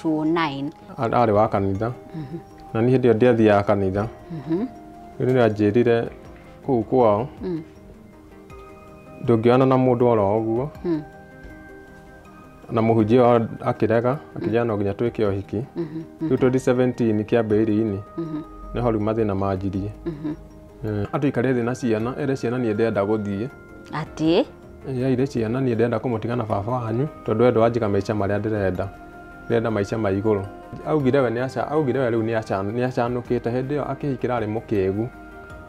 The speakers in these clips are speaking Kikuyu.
2009. Arĩ wa kanitha na niĩ hĩndĩ ĩyo ndiathiaga kanitha. Rĩu nĩanjĩrire kũu kwao ndũngĩonana na mũndũ oro ũguo, na mũhunjia wao akĩrega, akĩnjĩra no nginya twĩke ũhiki. Rĩu 2017 kĩambĩrĩria-inĩ nĩho rĩu mathĩna manjirie. Atũikare thĩ na ciana, ere ciana niĩ ndĩrenda gũthiĩ. Atĩ? Yaire ciana niĩ ndĩrenda kũmũtiga na baba wanyu tondũ we ndũranjĩka maica marĩa ndĩrenda, ndĩrenda maica ma igũrũ. Augire we nĩaca, augire we rĩu nĩacanũkĩte. Hĩndĩ ĩyo akĩhikĩra arĩ mũkĩgu.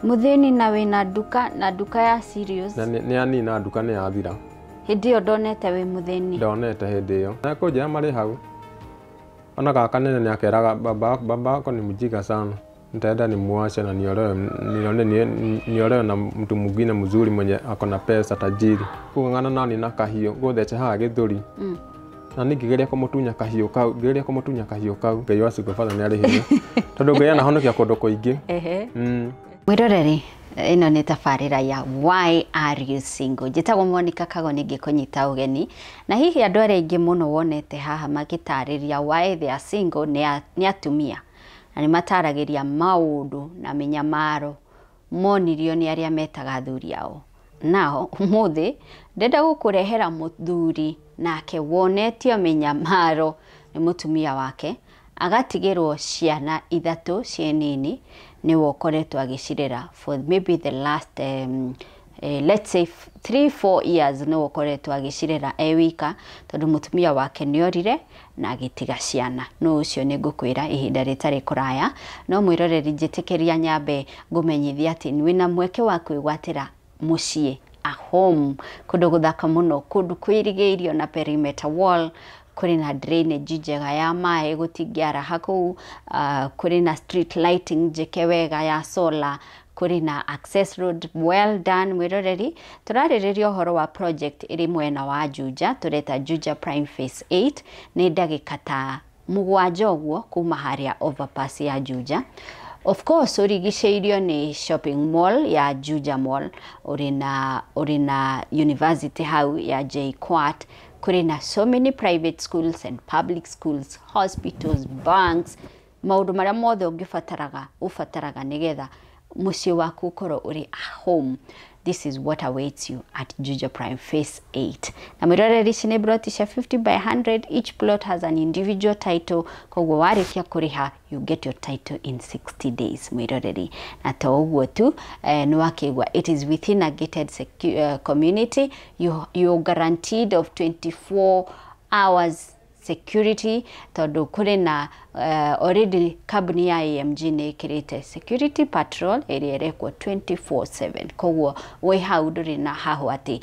Mũthĩni na wĩna nduka, na nduka ya serious. Na nĩ anina nduka nĩ yathira. Hĩndĩ ĩyo ndonete wĩ mũthĩni. Ndonete hĩndĩ ĩyo. Na kũnjĩra marĩ hau. Ona gaka nene nĩakeraga baba wako ni mjinga sana. Nitaenda nimuache na niolewe na mtu mwingine mzuri mwenye ako na pesa, tajiri. Kũng'ang'ana nani na kahiũ gũthece haha gĩthũri. Na niĩ ngĩgeria kũmũtunya kahiũ kau, ngĩgeria kũmũtunya kahiũ kau. Ngai wa Single Father nĩ arĩ hinya. Tondũ Ngai anahonokia kũndũ kũingĩ. Mwĩroreri, ĩno nĩ tabarĩra ya Why Are You Single? Njĩtagwo Monica Kagoni ngĩkũnyita ũgeni. Na hihi andũ arĩa aingĩ mũno wonete haha magĩtarĩria why they are single nĩ atumia. Na nĩ mataragĩria maũndũ na mĩnyamaro monirio nĩ arĩa metaga athuri ao. Nao ũmũthĩ ndĩrenda gũkũrehera mũthuri nake wonetio mĩnyamaro nĩ mũtumia wake, agatigĩrwo ciana ithatũ ciĩ nini, nĩwe ũkoretwo agĩcirera for maybe the last let's say 3-4 years, nĩwe ũkoretwo agĩcirera e wika tondũ mũtumia wake nĩorire na agĩtiga ciana. No ũcio nĩ ngũkwĩra ihinda rĩtarĩ kũraya. No mwĩroreri, njĩtĩkĩria nyambe ngũmenyithia atĩ wĩna mweke wa kwĩgwatĩra mũciĩ, a home, kũndũ gũthaka mũno, kũndũ kwĩrigĩirio na perimeter wall, kũrĩ na drainage njega ya maĩ, gũtingĩaraha kũu, kũrĩ na street lighting njĩke wega ya solar, kũrĩ na access road well done. Mwĩroreri, tũrarĩrĩria ũhoro wa project ĩrĩ mwena wa Juja, tũreta Juja Prime Phase 8, nĩ ndagĩka ta 7 ũguo kuma harĩa overpass ya Juja. Of course ũrigicĩirio nĩ shopping mall ya Juja Mall, ũrĩ na university hau ya JKUAT, kũrĩ na so many private schools and public schools, hospitals, banks, maũndũ marĩa mothe ũngĩbataraga ũbataraga nĩgetha mũciĩ waku ũkorwo ũrĩ a home. This is what awaits you at Juja Prime Phase 8. Na mwĩroreri, ici nĩ plot cia 50 by 100. Each plot has an individual title. Koguo warĩkia kũrĩha, you get your title in 60 days, mwĩroreri. Na to ũguo tu, nĩ wakĩigua it is within a gated community. You're guaranteed of 24 hours security tondũ kũrĩ na already kambuni ya AMG nĩ ĩkĩrĩte security patrol ĩrĩa ĩrekwo 24/7, koguo wĩ hau ndũrĩ na haho atĩ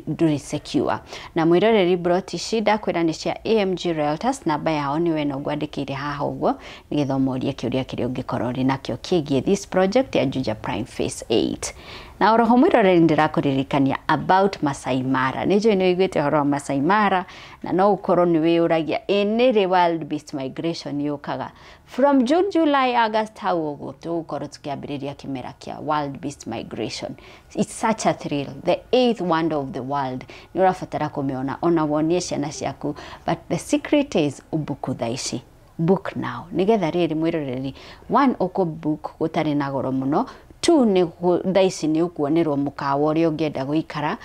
ndũrĩ secure. Na mwĩroreri, plot ici ndakwĩra nĩ cia AMG Realtors, namba yao nĩwe no ngwandĩkĩire haha ũguo nĩgetha ũmorie kĩũria kĩrĩa ũngĩkorwo ũrĩ nakĩo kĩgiĩ this project ya Juja Prime Phase 8. Na oroho mwĩroreri, ndĩrakũririkania about Masai Mara. Nĩ njũĩ nĩ ũiguĩte ũhoro wa Masai Mara na no ũkorwo nĩ wĩyũragia ĩ nĩ rĩ wild beast migration yũkaga. From June, July, August hau ũguo tũgũkorwo tũkĩambĩrĩria kĩmera kĩa wild beast migration. It's such a thrill, the eighth wonder of the world. Nĩ ũrabatara kũmĩona ona wonie ciana ciaku, but the secret is ũbuku thaa ici, book now, nĩgetha rĩrĩ mwĩroreri, one, ũkũ book gũtarĩ na goro mũno, two, nĩ thaa ici nĩ ũkuonerwo mũkawa ũrĩa ũngĩenda gũikara,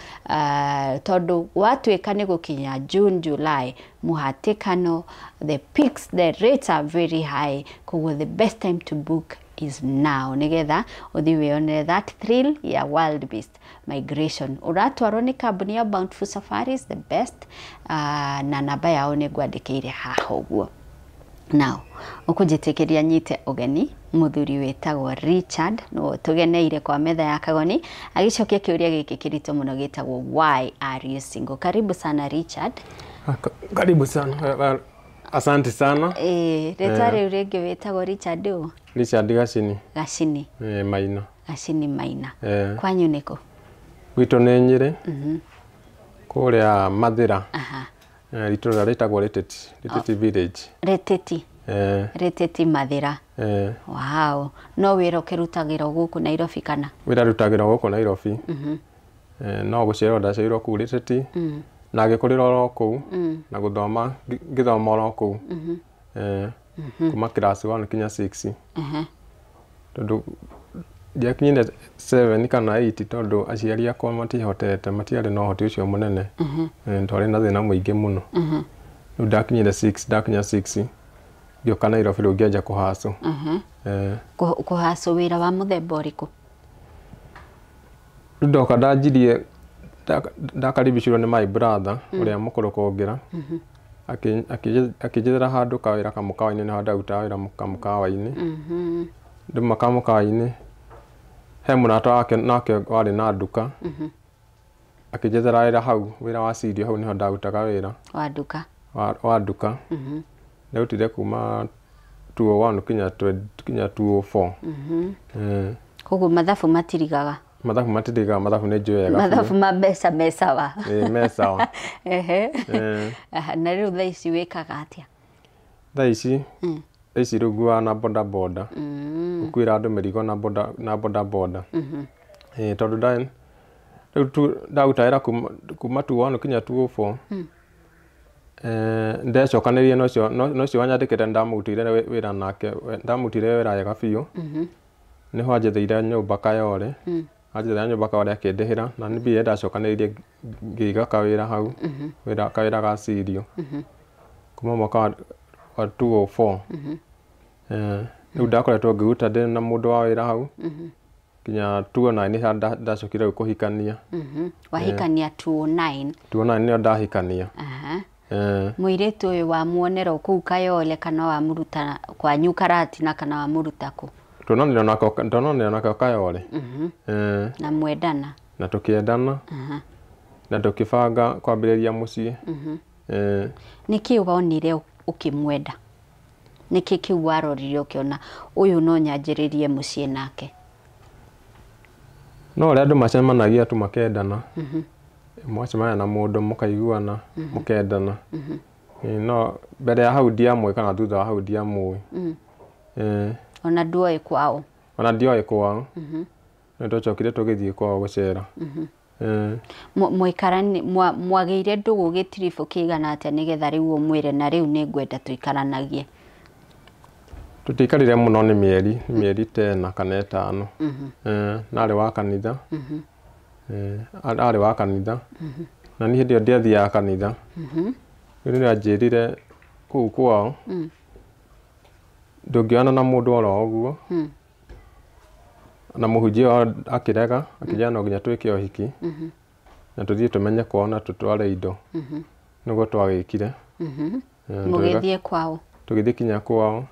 tondũ watuĩka nĩ gũkinya June, July, mũhatĩkano, the peaks, the rates are very high. Koguo the best time to book is now nĩgetha ũthiĩ wĩyonere that thrill ya wild beast migration. Ũratwarwo nĩ kambuni ya Bountiful Safaris, the best, na namba yao nĩ ngwandĩkĩire haha ũguo. Now ũkũnjĩtĩkĩria nyite ũgeni mũthuri wĩtagwo Richard, nĩwe tũgeneire kwa metha ya Kagoni agĩcokia kĩũria gĩkĩ kĩritũ mũno gĩtagwo "Why are you single?" Karibu sana, Richard. Karibu sana. Asante sana. Ĩĩ, rĩtwa rĩu rĩngĩ wĩtagwo Richard ũ? Richard Gacini. Gacini. Maina. Gacini Maina. Kwanyu nĩkũ? Gwitũ nĩ Nyĩrĩ. Kũrĩa Mathĩra. Itũũra rĩtagwo Rĩtĩti, Rĩtĩti village. Rĩtĩti. Rĩtĩti Mathĩra. Wow, no wĩra ũkĩrutagĩra gũkũ Nairobi kana? Wĩra rutagĩra gũkũ Nairobi. No gũciarwo ndaciarirwo kũu Rĩtĩti. Na ngĩkũrĩra oro kũu na gũthoma ngĩthoma oro kũu. Kuma class 1 kinya 6. Tondũ ndiakinyire 7 kana 8 tondũ aciari akwa matihotete, matiarĩ na ũhoti ũcio mũnene. Twarĩ na thĩna mũingĩ mũno. Rĩu ndakinyire 6, ndakinya 6 ngĩũka Nairobi rĩu ngĩanjia kũhacũ. Kũhacũ wĩra wa mũthemba ũrĩkũ? Rĩu ndoka ndanjirie ndakaribicirwo nĩ my brother ũrĩa mũkũrũ kũngĩra. Akĩnjethera handũ kawĩra kamũkawa-inĩ, nĩho ndarutaga wĩra kamũkawa-inĩ. Nduma kamũkawa-inĩ he mũrata wake nake warĩ na nduka. Akĩnjethera wĩra hau, wĩra wa cirio hau nĩho ndarutaga wĩra. Wa nduka? Wa nduka. Ndarutire kuma 201 kinya 204. Koguo mathabu matirigaga? Mathabu matirigaga, mathabu nĩ njũĩ wega. Mathabu ma mbeca me sawa. Ĩĩ, me sawa. Na rĩu thaa ici wĩkaga atĩa? Thaa ici? Thaa ici rĩu nguaga na boda boda. Gũkuĩra andũ mĩrigo na boda boda. Tondũ rĩu ndaruta wĩra kuma 201 kinya 204. Ndecokanĩria na ũcio wanyandĩkĩte ndamũrutĩire wĩra nake, ndamũrutĩire wĩra wega biũ. Nĩho anjetheire nyũmba Kayole. Anjetheire nyũmba Kayole akĩndĩhĩra na nĩ mbia ndacokanĩrĩirie ngĩiga kawĩra hau, kawĩra ga cirio. Kuma mwaka wa 204. Rĩu ndakoretwo ngĩruta ndĩ na mũndũ wa wĩra hau kinya 209 nĩho ndacokire rĩu kũhikania. Wahikania 209? 209 nĩho ndahikania. Mũirĩtu ũyũ wamuonera kũu Kayole kana wamũruta kwanyu Karatina kana wamũruta kũ? Tuonanire nake Kayole. Na mwendana? Na tũkĩendana. Na tũkĩbanga kwambĩrĩria mũciĩ. Nĩkĩ wonire ũkĩmwenda? Nĩkĩ kĩu warorire ũkĩona ũyũ no nyanjĩrĩrie mũciĩ nake? No ũrĩa andũ macemanagia tu makendana. Mwacemania na mũndũ mũkaiguana, mũkendana. No mbere ya hau ndiamũĩ kana thutha wa hau ndiamũĩ. Ona nduoĩ kwao? Ona ndioĩ kwao. Nĩ twacokire tũgĩthiĩ kwao gũcera. Mwagĩire ndũgũ gĩtiribũ kĩigana atĩa nĩgetha rĩu ũmwĩre na rĩu nĩngwenda tũikaranagie? Tũtiaikarire mũno, nĩ mĩeri tena kana ĩtano. Na arĩ wa kanitha. Arĩ wa kanitha. Na niĩ hĩndĩ ĩyo ndiathiaga kanitha. Rĩu nĩ anjĩrire kũu kwao ndũngĩonana na mũndũ oro ũguo. Na mũhunjia wao akĩrega, akĩnjĩra no nginya twĩke ũhiki. Na tũthiĩ tũmenye kwao na tũtware indo. Nĩguo twagĩkire. Mũgĩthiĩ kwao? Tũgĩthiĩ kinya kwao,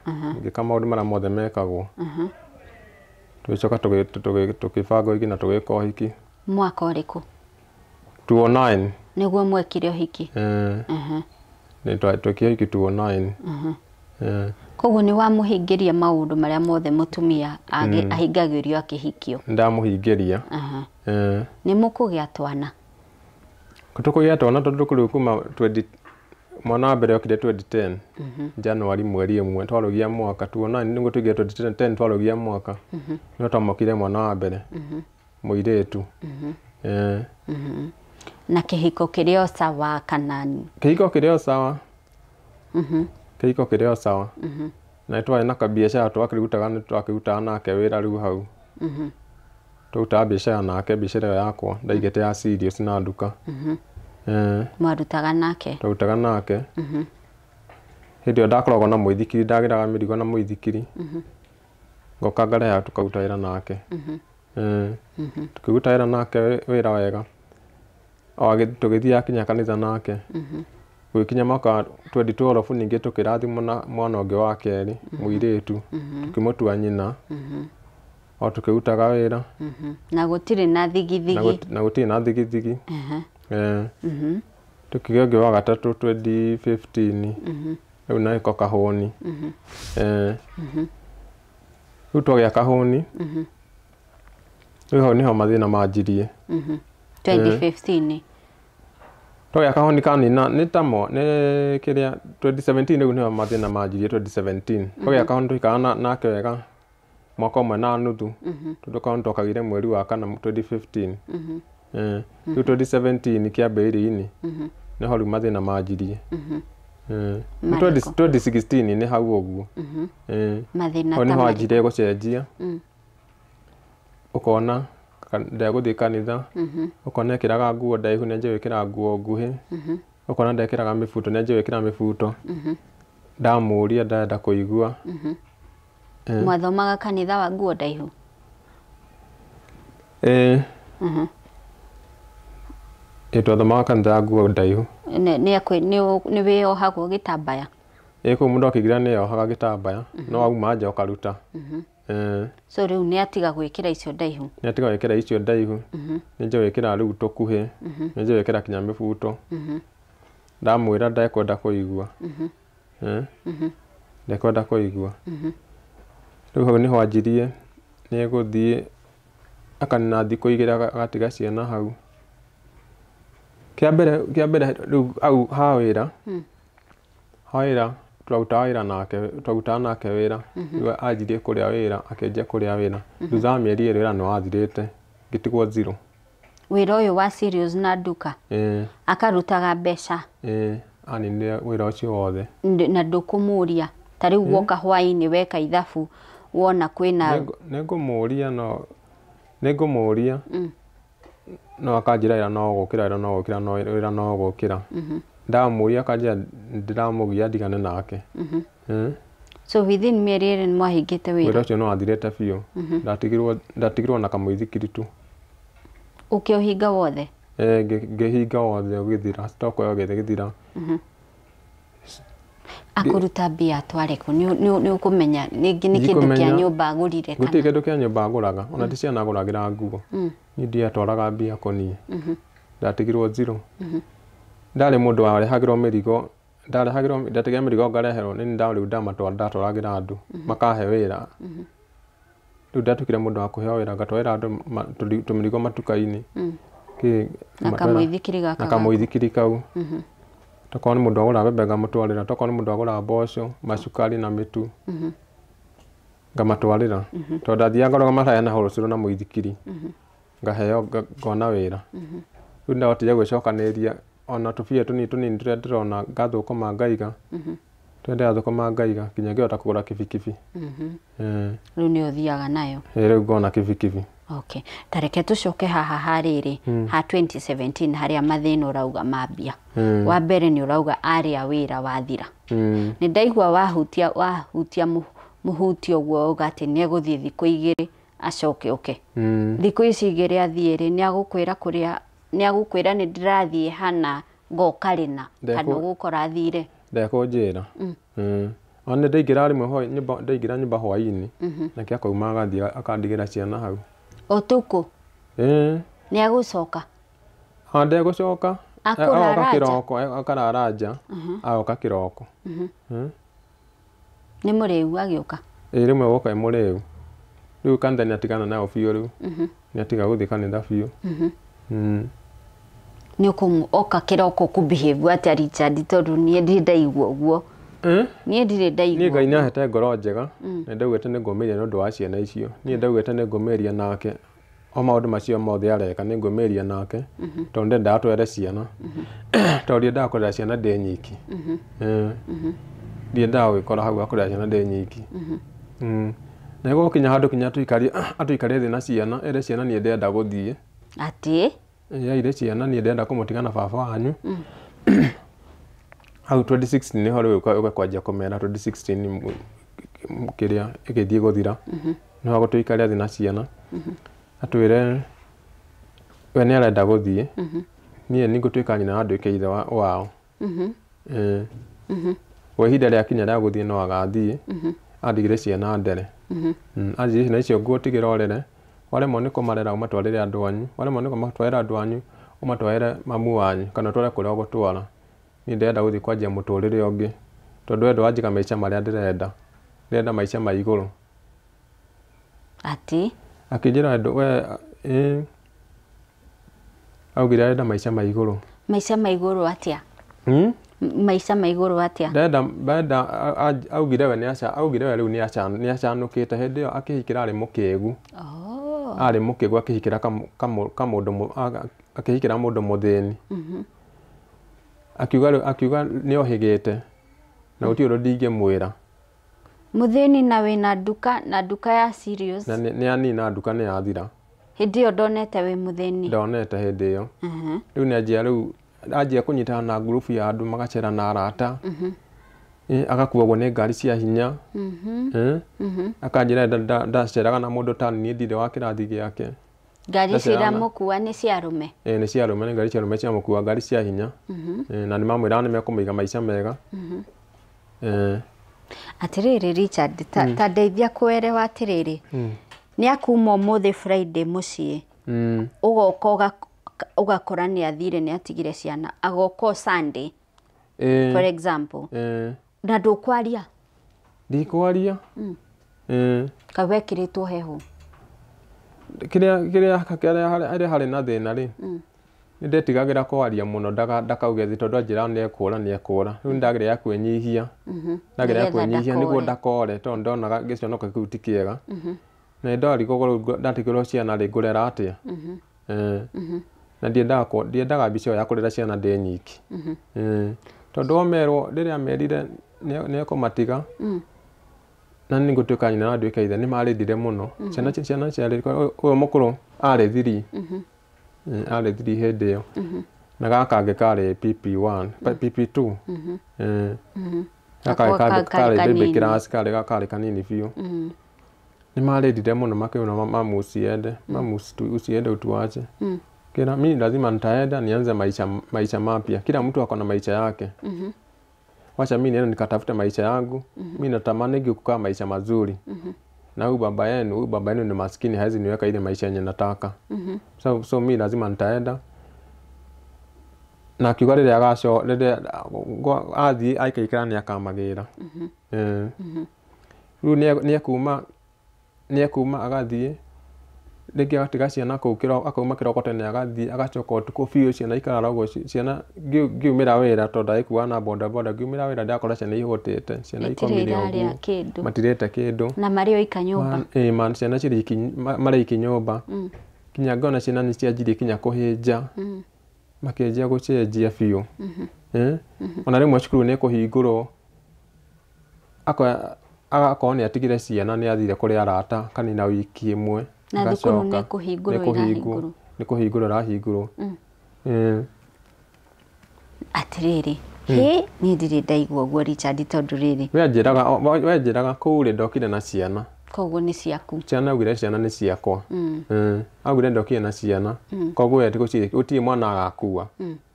ngĩka maũndũ marĩa mothe mekagwo. Tũgĩcoka tũkĩbanga ũhiki na tũgĩka ũhiki. Mwaka ũrĩkũ? 209. Nĩguo mwekire ũhiki? Twekire ũhiki 209. Koguo nĩ wamũhingĩria maũndũ marĩa mothe mũtumia ahingagĩrio akĩhikio? Ndamũhingĩria. Nĩ mũkũgĩa twana? Tũkũgĩa twana tondũ rĩu kuma 20 mwana wa mbere okire 2010 January mweri ĩmwe twarũgia mwaka 2009 nĩguo tũingĩre 2010 twarũgia mwaka. Nĩho twamũkire mwana wa mbere mũirĩtu. Na kĩhiko kĩrĩ o sawa kana? Kĩhiko kĩrĩ o sawa. Kĩhiko kĩrĩ o sawa. Na twarĩ na kabiacara twakĩrutaga, nĩ twakĩrutaga nake wĩra rĩu hau. Twarutaga biacara nake, biacara ĩyo yakwa ndaigĩte ya cereals na nduka. Mwarutaga nake? Twarutaga nake. Hĩndĩ ĩyo ndakoragwo na mũithikiri, ndagĩraga mĩrigo na mũithikiri. Ngoka ngareha tũkaruta wĩra nake. Tũkĩruta wĩra nake wĩra wega. Tũgĩthiaga kinya kanitha nake. Gũgĩkinya mwaka wa 2012 ningĩ tũkĩrathimwo na mwana ũngĩ wa kerĩ, mũirĩtu, tũkĩmũtua nyina. O tũkĩrutaga wĩra. Na gũtirĩ na thigithigi? Na gũtirĩ na thigithigi. Tũkĩgĩa ũngĩ wa gatatũ 2015. Rĩu nako kahũni. Rĩu twagĩa kahũni. Rĩu hau nĩho mathĩna manjirie. 2015. Twagĩa kahũni kanina nĩ tamo nĩ kĩrĩa 2017 rĩu nĩho mathĩna manjirie 2017. Twagĩa kahũni tũikara nake wega mwaka ũmwe na nuthu. Tondũ kahũni twakagĩire mweri wa kana 2015. Rĩu 2017 kĩambĩrĩria-inĩ. Nĩho rĩu mathĩna manjirie. 2016 nĩ hau ũguo. Mathĩna hau ta nĩho marĩkũ? anjirie gũcenjia. Ũkona ndegũthiĩ kanitha, ũkona ekĩraga nguo ndaihu nĩanjia gwĩkĩra nguo nguhĩ, ũkona ndekĩraga mĩbuto nĩanjia gwĩkĩra mĩbuto. Ndamũria ndarenda kũigua. Mwathomaga kanitha wa nguo ndaihu? Ĩĩ. Ĩĩ twathomaga kanitha wa nguo ndaihu. Nĩ wĩyohagwo gĩtambaya? Ĩĩ kũu mũndũ akĩingĩra nĩeyohaga gĩtambaya, no wauma nja ũkaruta. So rĩu nĩatiga gwĩkĩra icio ndaihu? Nĩatiga gwĩkĩra icio ndaihu, nĩanjia gwĩkĩra rĩu tũkuhĩ, nĩanjia gwĩkĩra kinya mĩbuto. Ndamwĩra ndekwenda kũigua. Ndekwenda kũigua. Rĩu hau nĩho anjirie nĩegũthiĩ akanina thikũ igĩrĩ agatiga ciana hau. Kĩa mbere rĩu hau ha wĩra, ha wĩra twarutaga wĩra nake, twarutaga nake wĩra. Rĩu anjirie kũrĩa wĩra, akĩanjia kũrĩa wĩra. Thutha wa mĩeri ĩrĩ wĩra nĩwathirĩte, ngĩtigwo zero. Wĩra ũyũ wa cereals na nduka? Ĩĩ. Akarutaga mbeca? Ĩĩ, aninire wĩra ũcio wothe. Na ndũkũmũria? Ta rĩu woka hwaĩ-inĩ weka ithabu wona kwĩna Nĩngũmũria no nĩngũmũria no akanjĩra wĩra no gũkĩra, wĩra no gũkĩra, no wĩra no gũkĩra. Ndamũria akanjĩra ndĩramũgia ndigane nake. So within mĩeri ĩrĩ nĩmwahingĩte wĩra? Wĩra ũcio nĩwathirĩte biũ. Ndatigirwo na kamũithikiri tu. Ũkĩũhinga wothe? Ĩĩ, ngĩhinga wothe ũgĩthira, stock yothe ĩgĩthira. Akũruta mbia atware kũ? Nĩ ũkũmenya rĩngĩ nĩ kĩndũ kĩa nyũmba agũrire kana? Gũtirĩ kĩndũ kĩa nyũmba agũraga, ona ti ciana agũragĩra nguo. Niĩ ndiatwaraga mbia kũniĩ. Ndatigirwo zero. Ndarĩ mũndũ warehagĩrwo mĩrigo, ndarehagĩrwo, ndatigire mĩrigo ngareherwo, nĩ niĩ rĩu ndatwaragĩra andũ, makahe wĩra. Rĩu ndatuĩkire mũndũ wa kũheo wĩra, ngatwarĩra andũ tũmĩrigo matuka-inĩ. Na kamũithikiri gaka Na kamũithikiri kau. Tokorwo nĩ mũndũ agũra mbembe ngamũtwarĩra, tokorwo nĩ mũndũ agũra mboco, macukari na mĩtu, ngamatwarĩra. Tondũ ndathiaga ngarũgama haraya na wholesale na mũithikiri, ngaheo ngona wĩra. Rĩu ndahotire gwĩcokanĩrĩria ona tũbia tũnini tũnini tũrĩa ndĩrona ngathũkũma ngaiga, tũrĩa ndĩrathũkũma ngaiga nginya ngĩhota kũgũra kibikibi. Rĩu nĩyo ũthiaga nayo? Ĩĩ, rĩu ngona kibikibi. Okay. Ta reke tũcoke haha harĩrĩ ha 2017 harĩa mathĩna ũrauga mambia. Wa mbere nĩ ũrauga arĩa wĩra wathira. Nĩ ndaigua wahutia mũhutio ũguo auga atĩ nĩ egũthiĩ thikũ igĩrĩ acoke oke. Thikũ ici igĩrĩ athiĩ rĩ, nĩ agũkwĩra kũrĩa, nĩ agũkwĩra nĩ ndĩrathiĩ hana ngoka rĩna kana ũgũkora athire? Ndekũnjĩra. Ona nĩ ndaingĩra rĩmwe nyũmba, ndaingĩra nyũmba hwaĩ-inĩ, nake akauma agathiĩ akandigĩra ciana hau. Ũtukũ? Ĩĩ. Nĩ agũcoka? Ndegũcoka. Akũrara Agoka nja? kĩroko, akarara nja, agoka kĩroko. Nĩ mũrĩu agĩũka? Ĩĩ, rĩmwe agoka e mũrĩu. Rĩu kanitha nĩ atigana nayo biũ rĩu. Nĩ atiga gũthiĩ kanitha biũ. Nĩ ũkũmoka kĩroko ũkũ-behave atĩa Richard, tondũ niĩ ndirĩ ndaigua ũguo. Niĩ ndirĩ ndaigua. Niĩ Ngai nĩahete ngoro njega, na ndaugĩte nĩ ngũmĩria nĩ ũndũ wa ciana icio. Niĩ ndaugĩte nĩ ngũmĩria nake, o maũndũ macio mothe areka nĩ ngũmĩria nake, tondũ ndendaga twere ciana. Tondũ ndiendaga kũrera ciana ndĩ nyiki. Ndiendaga gwĩkora hau akũrera ciana ndĩ nyiki. Na gũgũkinya handũ kinya atũikarie thĩ na ciana, ere ciana niĩ ndĩrenda gũthiĩ. Atĩ? Ĩĩ, aire ciana niĩ ndĩrenda kũmũtiga na baba wanyu. Hau 2016 nĩho rĩu ũka kwanjia kũmera 2016 kĩrĩa ĩgĩthiĩ gũthira. Nĩho agũtũikaria thĩ na ciana. Atwĩre we nĩ arenda gũthiĩ. Niĩ nĩ ngũtuĩka nyina na nduĩke ithe wao. We ihinda rĩakinya rĩa gũthiĩ no agathiĩ. Andigĩre ciana ndere. Anjĩre ciana icio ngũtigĩra ũrere. Waremwo nĩ kũmarera ũmatwarĩre andũ anyu. Waremwo nĩ kũmatwarĩra andũ anyu, ũmatwarĩre mamu wanyu kana ũtware kũrĩa ũgũtwara. Niĩ ndĩrenda gũthiĩ kwanjia mũtũrĩre ũngĩ. Tondũ we ndũranjĩka maica marĩa ndĩrenda. Ndĩrenda maica ma igũrũ. Atĩ? Akĩnjĩra we, ĩĩ, augire arenda maica ma igũrũ. Maica ma igũrũ atĩa? Maica ma igũrũ atĩa? Ndenda, augire we nĩ augire we rĩu nĩ acanũkĩte. Hĩndĩ ĩyo akĩhikĩra arĩ mũkĩgu. Arĩ mũkĩgu akĩhikĩra kamũndũ akĩhikĩra mũndũ mũthĩni. Akiuga nĩohĩgĩte na gũtirĩ ũndũ ndingĩmwĩra. Mũthĩni na wĩna nduka na nduka ya serious. Na nĩ anina nduka nĩ yathira. Hĩndĩ ĩyo ndonete wĩ mũthĩni. Ndonete hĩndĩ ĩyo. Rĩu nĩ rĩu anjia kũnyitana na ngurubu ya andũ magacera na arata. Agakuagwo nĩ ngari cia hinya. Akanjĩra ndaceraga na mũndũ ta niĩ ndirĩ wa kĩrathi gĩake. Ngari ciramũkua nĩ cia arũme? Nĩ cia arũme, nĩ ngari cia arũme ciamũkua, ngari cia hinya. Na nĩ mamwĩraga nĩ mekũmũiga maica mega. Atĩrĩrĩ Richard, ta ndeithia kũerewa atĩrĩrĩ. Nĩ akuma ũmũthĩ Friday mũciĩ. Ũgoka ũgakora nĩ athire nĩ atigire ciana. Agoka Sunday. For example. Na ndũkwaria? Ndikwaria. Kaĩ wekĩrĩtwo heho? Kĩrĩa harĩa harĩ na thĩna rĩ, nĩ ndetigagĩra kwaria mũno ndakauge thĩ tondũ anjĩra nĩ ekũra nĩ ekũra. Rĩu nĩ ndageria kwĩnyihia. Ndageria kwĩnyihia nĩguo ndakore tondũ ndonaga gĩconoko kĩu ti kĩega. Na ndarigwo rĩu ndatigĩrwo ciana rĩ ngũrera atĩa. Na ndiendaga mbica ĩyo ya kũrera ciana ndĩ nyiki. Tondũ omerwo rĩrĩa amerire nĩ ekũmatiga na nĩ ngũtuĩka nyina na nduĩke ithe nĩ marĩrire mũno. Ciana ciarĩ ũyũ mũkũrũ arĩ 3. Arĩ 3 hĩndĩ ĩyo. Na gaka kangĩ karĩ PP1, PP2. Gaka karĩ baby class karĩ kanini biũ. Nĩ marĩrire mũno makiona mamu usiende, mamu usiende utuache. Kila mimi lazima nitaenda nianze maisha mapya. Kila mtu ako na maisha yake. Wacha mimi niende nikatafute maisha yangu. Mimi natamani kukaa maisha mazuri. Na huyu baba yenu ni maskini, hawezi niweka ile maisha yenye nataka. So mimi lazima nitaenda. Na akiuga rĩrĩa agaco rĩrĩa athiĩ aikaikara nĩ akamagĩra. Rĩu nĩ ekuma agathiĩ rĩngĩ agatiga ciana kũu akauma kĩroko tene agathiĩ agacoka ũtukũ biũ ciana ikarara ũguo ciana ngiumĩra wĩra tondũ ndagĩkuaga na bodaboda ngiumĩra wĩra ndakora ciana ihũtĩte ciana ikomire ũguo matirĩte kĩndũ na marĩ oika nyũmba. Ciana marĩ iki nyũmba kinya ngona ciana nĩ cianjirie kinya kũhĩnja makĩanjia gũcenjia biũ. Ona rĩmwe cukuru nĩ kũhingũrwo agakorwo nĩ atigire ciana nĩ athire kũrĩ arata kanina wiki ĩmwe. Na thukuru nĩ kũhingũrwo irahingũrwo. Nĩ kũhingũrwo irahingũrwo. Atĩrĩrĩ, hĩ niĩ ndirĩ ndaigua ũguo Richard tondũ rĩrĩ. We anjĩraga kũu rĩ ndokire na ciana. Koguo nĩ ciaku. Ciana augire ciana nĩ ciakwa. Augire ndokire na ciana. Koguo we gũtirĩ mwana agakua.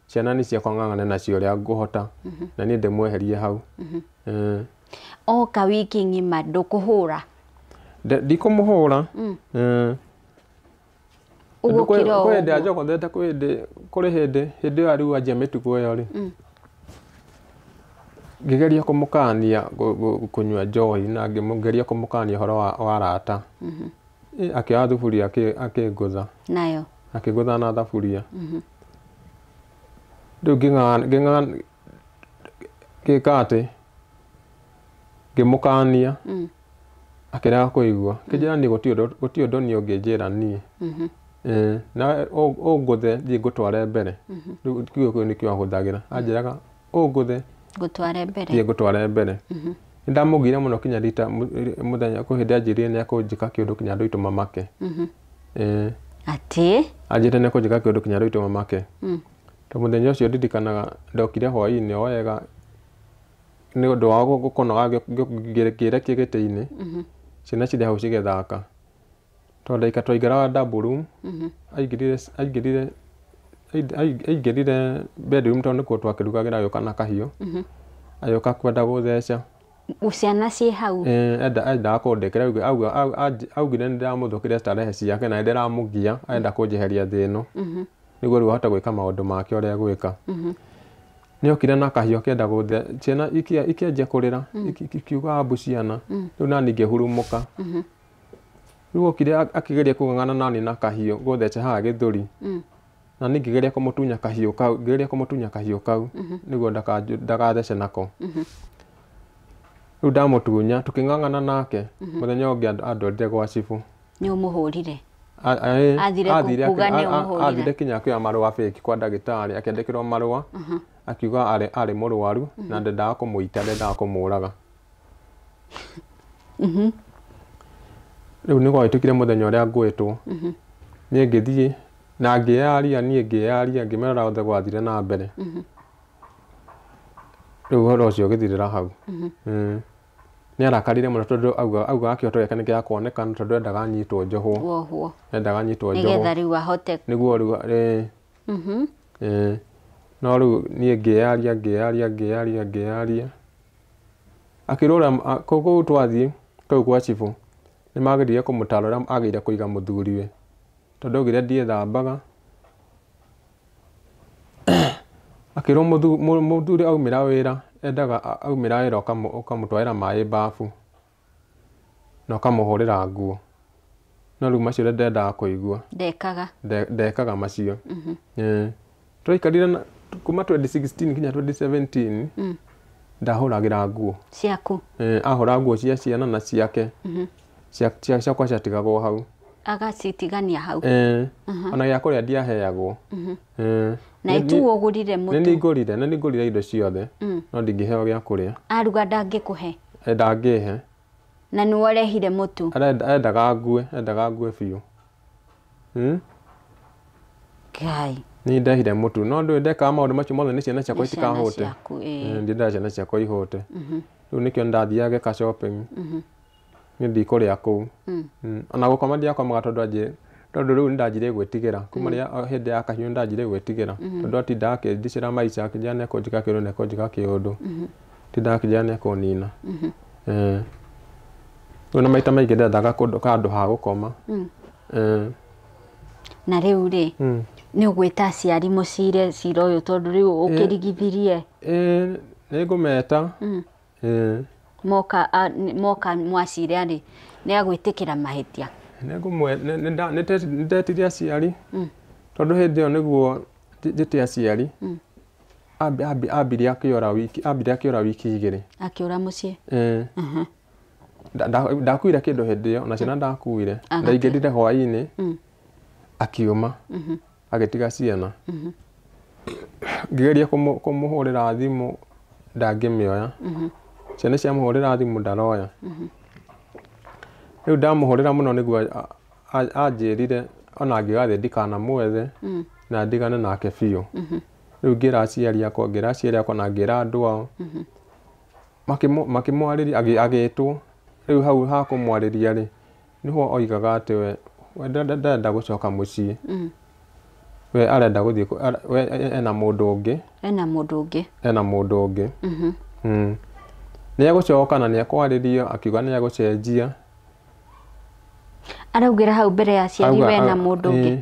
Ciana nĩ ciakwa ng'ang'ane nacio ũrĩa ngũhota. Na niĩ ndĩmweherie hau. Oka wiki ng'ima ndũkũhũra? Ndikũmũhũra. Ũgũkira o Kwĩ hĩndĩ ũguo. anjogothete kũrĩ hĩndĩ ĩyo rĩu anjia mĩtugo ĩyo rĩ. Ngĩgeria kũmũkania kũnyua njohi na ngĩgeria kũmũkania ũhoro wa arata. Akĩoya thuburia akĩngũtha. Nayo. Akĩngũtha na thaburia. Rĩu ngĩka atĩ ngĩmũkania. Akĩrega kũigua. Kĩnjĩra niĩ gũtirĩ ũndũ niĩ ũngĩnjĩra niĩ. Na ũngũthe thiĩ ngũtware mbere. Rĩu kiugo kĩu nĩkĩo ahũthagĩra. Anjĩraga ũngũthe ngũtware mbere. Thiĩ ngũtware mbere. Nĩ ndamũgire mũno kinya rita mũthenya kwĩ hĩndĩ anjĩrire nĩ ekũnjĩka kĩũndũ kinya andũ aitũ mamake. Atĩ? Anjĩrire nĩ ekũnjĩka kĩũndũ kinya andũ aitũ mamake. Tondũ mũthenya ũcio ndirikanaga ndokire hwaĩ-inĩ o wega nĩ ũndũ wa gũkũnoga ngĩrekia gĩtĩ-inĩ. Ciana cirĩ hau cigĩthaka. Tondũ ndaika twaingĩraga double room. Aingĩrire bedroom tondũ nĩkuo twakĩrugagĩra agĩũka na kahiũ. Agĩũka kwenda gũtheca. Ciana ciĩ hau? Endaga kũndĩkĩra augire nĩ ndĩramũthũkĩria starehe ciake na nĩ ndĩramũgia arenda kũnjeheria thĩ ĩno. Nĩguo rĩu ahote gwĩka maũndũ make ũrĩa egwĩka. Nĩ okire na kahiũ akĩenda gũthe ciana ikĩanjia kũrĩra ikiuga ambu ciana. Rĩu nani ngĩhurumũka. Rĩu okire akĩgeria kũng'ang'ana nani na kahiũ gũtheca haha gĩthũri. Na niĩ ngĩgeria kũmũtunya kahiũ kau, ngĩgeria kũmũtunya kahiũ kau nĩguo ndagathece nako. Rĩu ndamũtunya tũkĩng'ang'ana nake mũthenya ũngĩ andwarire gwa cibũ. Nĩ ũmũhũrire? Athire kuga nĩ ũmũhũrire. Athire kinya akĩoya marũa fake kwa ndagĩtarĩ, akĩandĩkĩrwo marũa akiuga arĩ mũrwaru na ndendaga kũmũita, ndendaga kũmũraga. Rĩu nĩ gwahĩtũkire mũthenya ũrĩa ngwĩtwo, niĩ ngĩthiĩ na ngĩyaria, niĩ ngĩyaria ngĩmera othe gwathire na mbere. Rĩu ũhoro ũcio ũgĩthirĩra hau. Nĩ arakarire mũno tondũ auga kĩhoto gĩake nĩ gĩa kuonekana, tondũ endaga anyitwo njohwo. Wohwo. Endaga anyitwo njohwo. Nĩgetha rĩu ahote. Nĩguo rĩu no rĩu niĩ ngĩyaria ngĩyaria ngĩyaria ngĩyaria. Akĩrora kũu twathiĩ kũu kwa cibũ, nĩ mageririe kũmũtara ũrĩa agĩrĩire kũiga mũthuriwe, tondũ augire ndiethambaga. Akĩrwo mũthuri aumĩra wĩra, endaga aumĩra wĩra ũkamũtwarĩra maĩ bafu na ũkamũhũrĩra nguo. No rĩu macio ndendaga kũigua. Ndekaga. Ndekaga macio. Twaikarire kuma 2016 nginya 2017 ndahũragĩra nguo. Ciaku? Ahũra nguo cia ciana na ciake. Ciakwa ciatigagwo hau. Agacitigania hau. Ona gĩa kũrĩa ndiaheagwo. Na itu ũgũrire mũtu? Nĩ nĩngũrire indo ciothe, no ndingĩheo gĩa kũrĩa. Aruga ndangĩkũhe? Ndangĩhe. Na nĩwe ũrehire mũtu? Endaga ngue, endaga ngue biũ. Ngai. Niĩ ndehire mũtu, no ndũĩ ndekaga maũndũ macio mothe nĩ ciana ciakwa itikahũte. Ndiendaga ciana ciakwa ihũte. Rĩu nĩkĩo ndathiaga ngeka shopping. Niĩ ndikũrĩa kũu. Ona gũkoma ndiakomaga tondũ tondũ rĩu nĩndanjirie gwĩtigĩra. Kuma rĩrĩa hĩndĩ ya kahiũ nĩndanjirie gwĩtigĩra. Tondũ atindaga akĩndicĩra maica, akĩnjĩra nĩekũnjĩka kĩũndũ, nĩekũnjĩka kĩũndũ. Atindaga akĩnjĩra nĩekũnina. Rĩu na maita maingĩ ndethaga kũndũ handũ ha gũkoma. Na rĩu rĩ, nĩ ũgwĩta aciari mũcire cira ũyũ tondũ rĩu ũkĩrigithirie? Nĩngũmeta. Moka mwacira rĩ, nĩ agwĩtĩkĩra mahĩtia? Nĩndetirie aciari, tondũ hĩndĩ ĩyo nĩguo njĩte aciari. Ambirie akĩora wiki igĩrĩ. Akĩũra mũciĩ? Ndakuire kĩndũ hĩndĩ ĩyo, na ciana ndakuire. Ndaingĩrire hwaĩ-inĩ, akiuma, agĩtiga ciana. Ngĩgeria kũmũhũrĩra thimũ, ndangĩmĩoya. Ciana ciamũhũrĩra thimũ ndaroya. Rĩu ndamũhũrĩra mũno nĩguo anjĩrire ona angĩgathiĩ ndikanamwethe na ndigane nake biũ. Rĩu ngĩra aciari akwa, ngĩra aciari akwa na ngĩra andũ ao. Makĩmwarĩria, agĩtwo. Rĩu hau ha kũmwarĩria rĩ, nĩho oigaga atĩ we ndarenda gũcoka mũciĩ. We arenda gũthiĩ, we ena mũndũ ũngĩ. Ena mũndũ ũngĩ. Ena mũndũ ũngĩ. Nĩ egũcoka na nĩ ekwarĩrio, akiuga nĩ egũcenjia. Araugĩra hau mbere ya aciari we na mũndũ ũngĩ.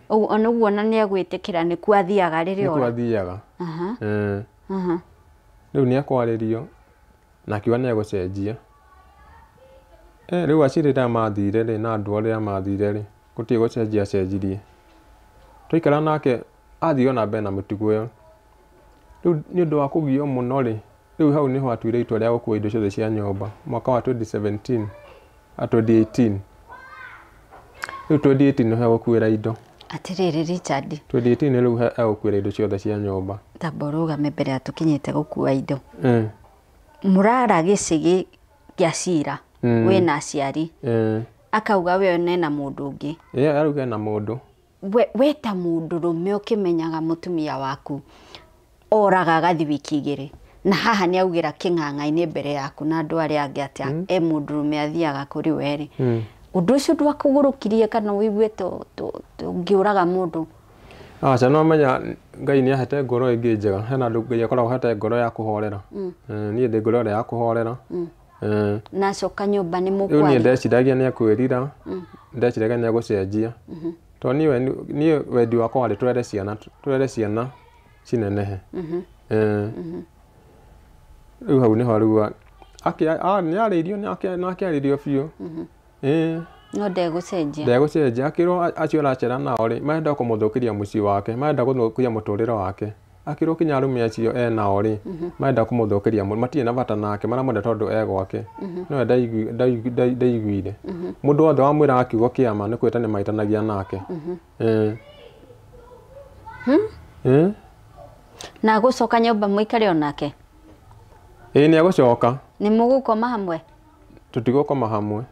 Ona ũguo ona nĩ egwĩtĩkĩra nĩkuo athiaga rĩrĩa ora. Nĩkuo athiaga. Rĩu nĩ ekwarĩrio na akiuga nĩ egũcenjia. Rĩu aciari rĩrĩa mathire rĩ, na andũ arĩa mathire rĩ, gũtirĩ gũcenjia acenjirie. Twaikara nake athiĩ ona mbere na mĩtugo ĩyo. Rĩu nĩ ũndũ wa kũgio mũno rĩ, rĩu hau nĩho atuire itua rĩa gũkua indo ciothe cia nyũmba mwaka wa 2017, 2018. Rĩu 2018 nĩho egũkuĩra indo. Atĩrĩrĩ Richard. 2018 rĩu egũkuĩra indo ciothe cia nyũmba. Tamba ũrũgame mbere ya tũkinyĩte gũkua indo. Mũrara gĩcĩgĩ kĩa cira, wĩna aciari. Akauga we nena mũndũ ũngĩ. Arauga ena mũndũ. We ta mũndũrũme ũkĩmenyaga mũtumia waku oraga agathi wiki igĩrĩ, na haha nĩ augĩra kĩng'ang'a-inĩ mbere yaku na andũ arĩa angĩ atĩ e mũndũrũme athiaga kũrĩ we rĩ. Ũndũ ũcio ndwakũgũrũkirie kana ũigue ũngĩũraga mũndũ? Aca, no menya Ngai nĩ ahete ngoro ĩngĩ njega. Hena andũ Ngai akoragwo ahete ngoro ya kũhorera. Niĩ ndĩ ngoro ĩrĩa ya kũhorera. Na acoka nyũmba nĩ Rĩu niĩ mũkwaria? ndeciragia nĩ ekwĩrira, ndeciragia nĩ egũcenjia. Tondũ niĩ wendi wakwa warĩ tũrere ciana cinenehe. Rĩu hau nĩho rĩu nĩ arĩirio, nĩ akĩarĩrio biũ. No ndegũcenjia. Ndegũcenjia. Akĩrwo acio aracera nao rĩ, marenda kũmũthũkĩria mũciĩ wake, marenda gũthũkia mũtũrĩre wake. Akĩrwo kinya arũme acio enao rĩ marenda kũmũthũkĩria mũno, matirĩ na bata nake, maramwenda tondũ e gwake. No ndaiguire. Mũndũ wothe wamwĩraga kiugo kĩa ma nĩ kwĩtania maitanagia nake. Na gũcoka nyũmba mũikare onake? Ĩĩ nĩ egũcoka. Nĩ mũgũkoma hamwe? Tũtigũkoma hamwe.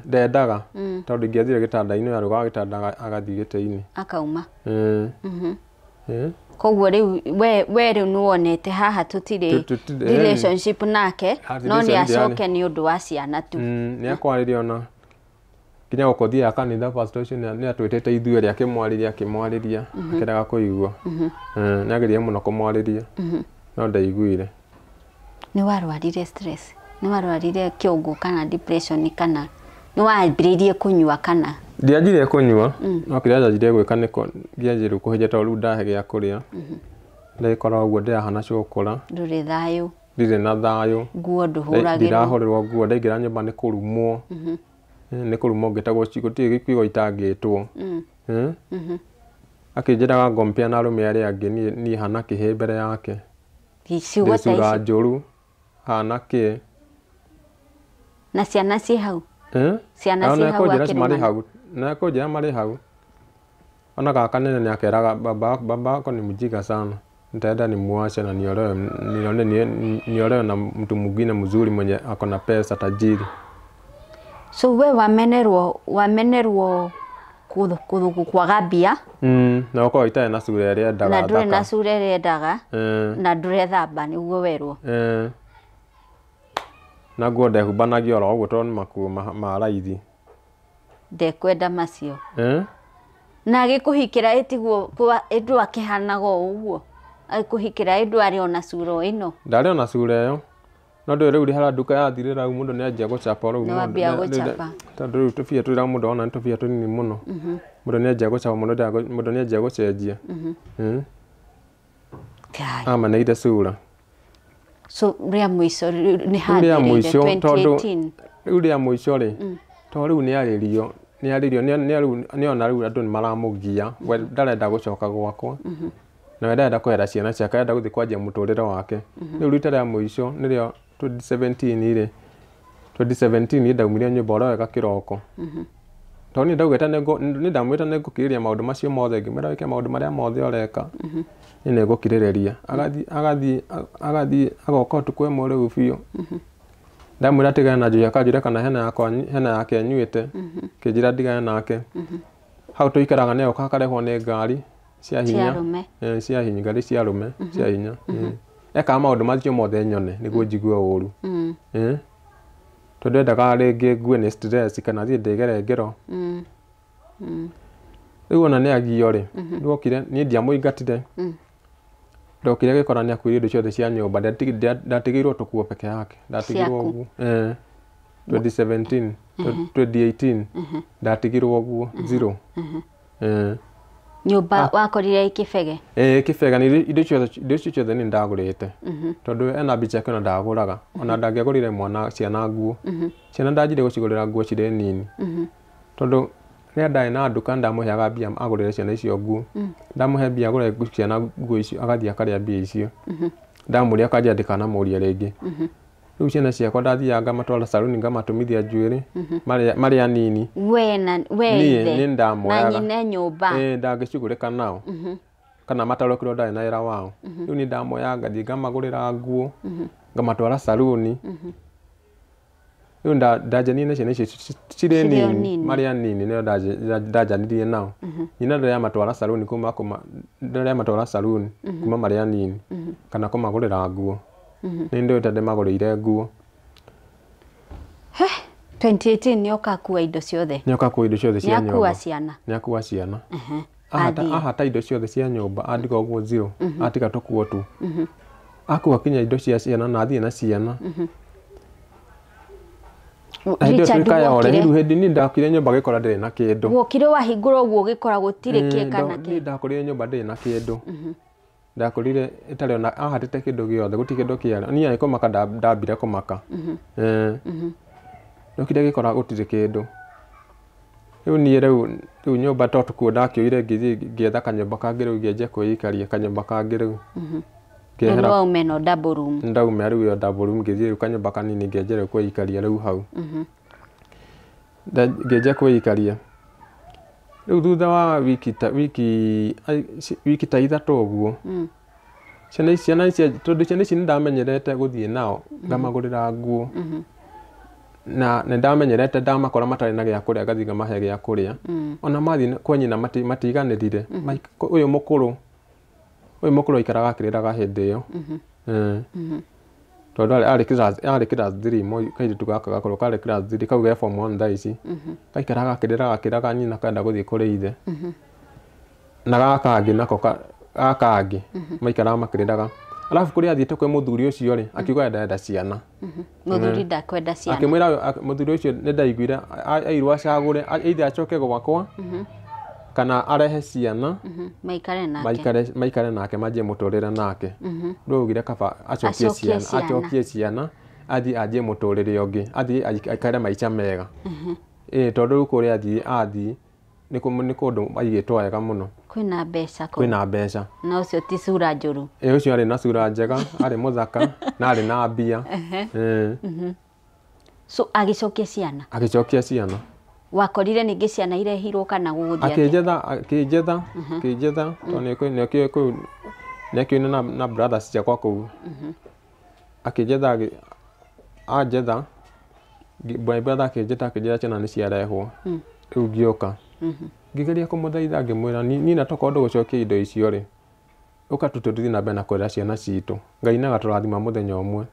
Ndendaga tondũ ingĩathire gĩtanda-inĩ arũgaga gĩtanda agathiĩ gĩtĩ-inĩ. Akauma. Koguo rĩu we rĩu nĩwonete haha tũtirĩ relationship nake, no nĩ acoke nĩ ũndũ wa ciana tu. Nĩ akwarĩria ona kinya gũkũthiaga kanitha, pastor ũcio nĩ atwĩtĩte ithuĩ erĩ, akĩmwarĩria akĩmwarĩria akĩrega kũigua. Nĩ ageririe mũno kũmwarĩria no ndaiguire. Nĩ warwarire stress? Nĩ warwarire kĩongo kana depression kana nĩ wambĩrĩirie kũnyua kana? Ndianjirie kũnyua, no kĩrĩa njanjirie gwĩka nĩ ngĩanjirie kũhĩnja tondũ rĩu ndahe gĩa kũrĩa. Ndagĩkora ũguo ndĩrahana cũkũra. Ndũrĩ thayũ. Ndirĩ na thayũ. Nguo ndũhũragĩrwo. Ndirahũrĩrwo nguo, ndaingĩra nyũmba nĩ kũrumwo. Nĩ kũrumwo ngĩtagwo gũtirĩ kiugo itangĩtwo. Akĩnjĩraga ngompia na arũme arĩa angĩ, niĩ hana kĩhĩ mbere yake. Ciugo ta Ndĩ cura ici. njũru, hana kĩ. Na ciana ciĩ hau? Ciana ciĩ hau akĩrũmana? Marĩ hau. Na kũnjĩra marĩ hau. Ona gaka nene nĩ akeraga baba wako ni mjinga sana. Nitaenda nimuache na niolewe na mtu mwingine mzuri mwenye ako na pesa, tajiri. So we wamenerwo kwaga mbia? Na ũkorwo itarĩ na cura ĩrĩa endaga. Na ndũrĩ na cura ĩrĩa endaga. Na ndũrethamba nĩguo werwo. Na nguo ndehumbanagia oro ũguo tondũ nĩ makuo ma raithi. Ndekwenda macio. Na agĩkũhikĩra ĩtiguo ĩndũ akĩhanaga o ũguo. Agĩkũhikĩra ĩndũ arĩ ona cura ĩno. Ndarĩ ona cura ĩyo. No ndũĩ rĩu harĩa nduka yathirĩra rĩu mũndũ nĩanjia gũcapa rĩu. Nĩ wambia gũcapa. Tondũ rĩu tũbia tũrĩa mũndũ ona nĩ tũbia tũnini mũno. Mũndũ nĩanjia gũcapa mũndũ nĩanjia gũcenjia. Amaneire cura. So rĩa mũico nĩ handĩrĩire 2018. Rĩu rĩa mũico rĩ, tondũ rĩu nĩarĩrio, nĩarĩrio, nĩona rĩu andũ nĩmaramũgia, we ndarenda gũcoka gwakwa. Na we ndarenda kwehera ciana ciake, arenda gũthiĩ kwanjia mũtũrĩre wake. Rĩu rita rĩa mũico nĩrĩo 2017 rĩ, 2017 ndaumire nyũmba oro wega kĩroko. Tondũ niĩ ndaugĩte nĩ ndamwĩrĩte nĩngũkirĩrĩria maũndũ macio mothe, ngĩmwĩra wĩke maũndũ marĩa mothe ũreka, niĩ nĩngũkirĩrĩria. Agathiĩ agoka ũtukũ ĩmwe rĩu biũ. Ndamwĩra atigane na njohi, akanjũria kana hena yake anyuĩte, akĩnjĩra ndigane nake. Hau tũikaraga nĩ agoka akarehwo nĩ ngari cia hinya. Cia hinya, ngari cia arũme, cia hinya. Ekaga maũndũ macio mothe nyone nĩguo njigue ũru. Tondũ endaga rĩngĩ ngue nĩ stress kana thiĩ ndĩgere ngero. Rĩu ona nĩ agio rĩ, ndokire niĩ ndiamũingatire. Ndokire gĩkora nĩ akuire indo ciothe cia nyũmba, ndatigĩirwo tũkuo peke yake. Ndatigĩirwo ũguo. 2017, 2018 ndatigĩirwo ũguo zero. Nyũmba wakorire ĩkĩbege? Ĩkĩbega nĩ indo icio ciothe nĩ ndagũrĩte. Tondũ ena mbica yake ona ndagũraga. Ona ndangĩagũrire mwana ciana nguo. Ciana ndanjire gũcigũrĩra nguo cirĩ nini. Tondũ rĩrĩa ndarĩ na nduka ndamũheaga mbia agũrĩre ciana icio nguo. Ndamũhe mbia agũrĩre ciana nguo icio agathiĩ akarĩa mbia icio. Ndamũria akanjĩra ndikanamũrie rĩngĩ. Rĩu ciana ciakwa ndathiaga ngamatwara saruni ngamatũmithia njuĩrĩ marĩ anini. We na we ithe. Niĩ ndamoyaga. Na nyina nyũmba. Ndangĩcigũrĩka nao. Kana matarũkĩrwo ndarĩ na wĩra wao. Rĩu niĩ ndamoyaga ngathiĩ ngamagũrĩra nguo, ngamatwara saruni. Rĩu ndanjanirie na ciana icio cirĩ nini, marĩ anini nĩo ndanjanirie nao. Nyina ndarĩ amatwara saruni kuma ndarĩ amatwara saruni kuma marĩ anini kana kũmagũrĩra nguo. Nĩ ndĩũĩ ndĩmagũrĩire nguo. 2018 nĩoka akua indo ciothe. Nĩoka akua indo ciothe cia nyũmba. Nĩakua ciana. Nĩakua ciana. Ahata indo ciothe cia nyũmba, andiga ũguo zero, atiga tũkuo tu. Akua kinya indo cia ciana na athiĩ na ciana. Richard wokire. Rĩu hĩndĩ niĩ ndakire nyũmba gĩkora ndĩrĩ na kĩndũ. Wokire wahingũra ũguo gĩkora gũtirĩ kĩ kana kĩ. Niĩ ndakorire nyũmba ndĩrĩ na kĩndũ. Ndakorire ĩtarĩ ona ahatĩte kĩndũ gĩothe, gũtirĩ kĩndũ kĩarĩ. Niĩ kũmaka ndambire kũmaka. Ndokire gĩkora gũtirĩ kĩndũ. Rĩu niĩ rĩu nyũmba to tũkuo ndakĩoire ngĩthiĩ ngĩetha kanyũmba kangĩ rĩu ngĩanjia kwĩikaria kanyũmba kangĩ rĩu. Rĩu nĩ wauma ĩno double room. Ndauma rĩu ĩyo double room ngĩthiĩ rĩu kanyũmba kanini ngĩanjia rĩu kwĩikaria rĩu hau. Ngĩanjia kwĩikaria. Rĩu thutha wa wiki ta ithatũ ũguo. Ciana ici tondũ ciana ici nĩndamenyerete gũthiĩ nao ngamagũrĩra nguo. Na nĩndamenyerete ndamakora matarĩ na gĩa kũrĩa ngathiĩ ngamahe gĩa kũrĩa. Ona mathiĩ kwa nyina matiganĩrire. Ũyũ mũkũrũ aikaraga akĩrĩraga hĩndĩ ĩyo. Tondũ arĩ class 3 kairĩtu gaka gakũrũ karĩ class 3 kau ge form 1 thaa ici. Kaikaraga akĩrĩraga nyina kenda gũthiĩ kũrĩ ithe. Na gaka kangĩ nako gaka kangĩ maikaraga makĩrĩraga. Alafu kũrĩa athiĩte kwĩ mũthuri ũcio rĩ akiuga ndenda ciana. Mũthuri ndakwenda ciana. Akĩmwĩra mũthuri ũcio nĩndaiguire airwo acagũre either acoke gwakwa kana arehe ciana maikare nake manjie mũtũrĩre nake. Rĩu augire kaba acokie ciana athiĩ anjie mũtũrĩre ũngĩ athiĩ aikare maica mega. Tondũ rĩu kũrĩa athiĩ nĩ kũndũ aigĩtwo wega mũno. Kwĩna mbeca kũu. Kwĩna mbeca. Na ũcio ti cura njũru. Ũcio arĩ na cura njega, arĩ mũthaka na arĩ na mbia. So agĩcokia ciana. Agĩcokia ciana. Wakorire ningĩ ciana irehirwo kana gũgũthiĩ atĩa? Akĩnjetha tondũ nĩakĩũĩ na brothers ciakwa kũu. Akĩnjetha anjetha my brother akĩnjĩta akĩnjĩra ciana nĩciarehwo. Rĩu ngĩũka. Ngĩgeria kũmũthaitha ngĩmwĩra niĩ na tokorwo ndũgũcokia indo icio rĩ ũka tũthiĩ na mbere na kũrera ciana citũ Ngai nĩagatũrathima mũthenya ũmwe.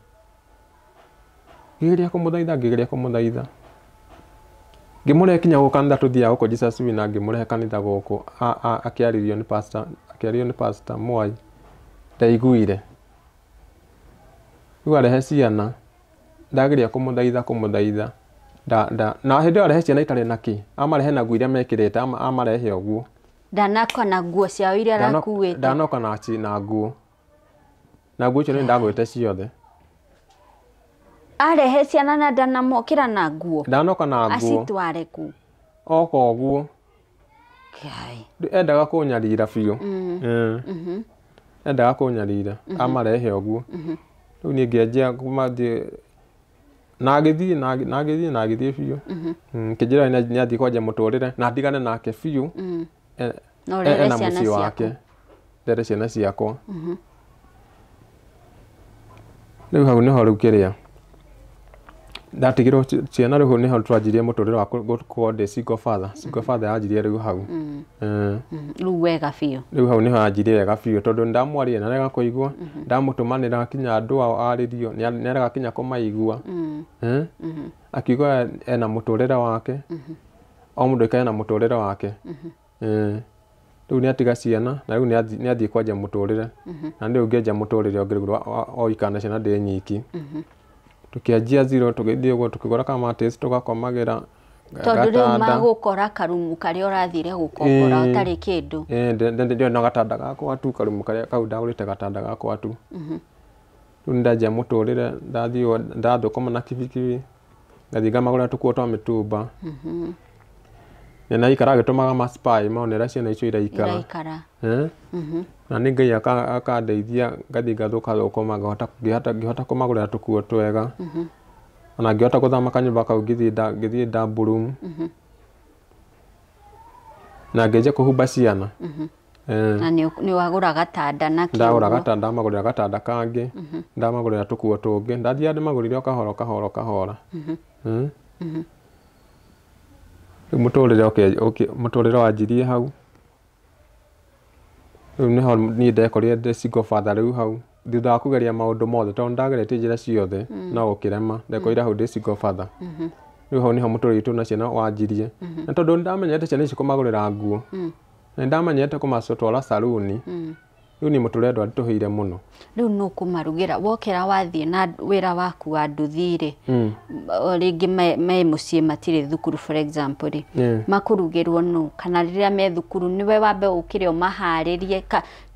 Ngĩgeria kũmũthaitha ngĩmũrehe kinya gũkũ kanitha tũthiaga gũkũ Jesus Winner ngĩmũrehe kanitha gũkũ akĩarĩrio nĩ pastor Mwai ndaiguire. Rĩu arehe ciana ndageria kũmũthaitha na hĩndĩ ĩyo arehe ciana itarĩ na kĩ amarehe na nguo iria mekĩrĩte amarehe ũguo. Ndanoka na nguo ciao iria arakuĩte. Ndanoka na nguo. Na nguo icio nĩ ndagũrĩte ciothe. Arehe ciana na ndanamokĩra na nguo. Ndanoka na nguo. Acitware kũ? Oka ũguo. Ngai. Endaga kũnyarira biũ. Endaga kũnyarira amarehe ũguo. Rĩu niĩ ngĩanjia kũmathiĩ na agĩthiĩ biũ. Kĩnjĩra nĩathiĩ kwanjia mũtũrĩre na ndigane nake biũ. Na ũrere ena ciana mũciĩ ciaku. wake. Ndere ciana ciakwa. Rĩu hau nĩho rĩu kĩrĩa ndatigirwo ciana rĩu nĩho twanjirie mũtũrĩre wa gũkorwo ndĩ single father. Single father yanjirie rĩu hau. Rĩu wega biũ. Rĩu hau nĩho yanjirie wega biũ tondũ nĩndamwarĩria na arega kũigua ndamũtũmanĩra kinya andũ ao arĩrio nĩarega kinya kũmaigua. Akiuga ena mũtũrĩre wake. O mũndũ aikare na mũtũrĩre wake. Rĩu nĩatiga ciana na rĩu nĩathiĩ kwanjia mũtũrĩre. Na rĩu ngĩanjia mũtũrĩre ũngĩ rĩu o ikara na ciana ndĩ nyiki. Tũkĩanjia zero tũgĩthiĩ ũguo tũkĩgũra kamatĩci tũgakomagĩra Tondũ rĩu magũkora karumu karĩa ũrathire gũkombora ũtarĩ kĩndũ. Ndĩrĩ na gatanda gakwa tu karumu karĩa kau ndagũrĩte gatanda gakwa tu. Rĩu nĩndanjia mũtũrĩre ndathiĩ ndathũkũma na kibikibi ngathiĩ ngamagũrĩra tũkuo twa mĩtumba. Na aikara agĩtũmaga ma-spy monera ciana icio iraikara. Na nĩ Ngai akandeithia ngathiĩ ngathũkathũkũma ngĩhota kũmagũrĩra tũkuo twega. Ona ngĩhota gũthama kanyũmba kau ngĩthiĩ double room. Na ngĩanjia kũhumba ciana. Na nĩ wagũra gatanda na kĩo. Ndagũra gatanda ndamagũrĩra gatanda kangĩ ndamagũrĩra tũkuo tũngĩ ndathiaga ndĩmagũrĩire o kahora kahora kahora. Rĩu mũtũrĩre wanjirie hau. Rĩu nĩho niĩ ndekorire ndĩ single father rĩu hau thutha wa kũgeria maũndũ mothe tondũ nĩndageretie njĩra ciothe no gũkĩrema ndekorire hau ndĩ single father. Rĩu hau nĩho mũtũrĩre witũ na ciana wanjirie. Na tondũ nĩndamenyerete ciana ici kũmagũrĩra nguo na nĩndamenyerete kũmatwara saruni rĩu niĩ mũtũrĩre ndwanditũhĩire mũno. Rĩu nũ kũmarugĩra wokĩra wathiĩ na wĩra waku wa nduthi rĩ rĩngĩ me mũciĩ matirĩ thukuru for example rĩ makũrugĩrwo nũ kana rĩrĩa me thukuru nĩwe wambe ũkĩre ũmaharĩrie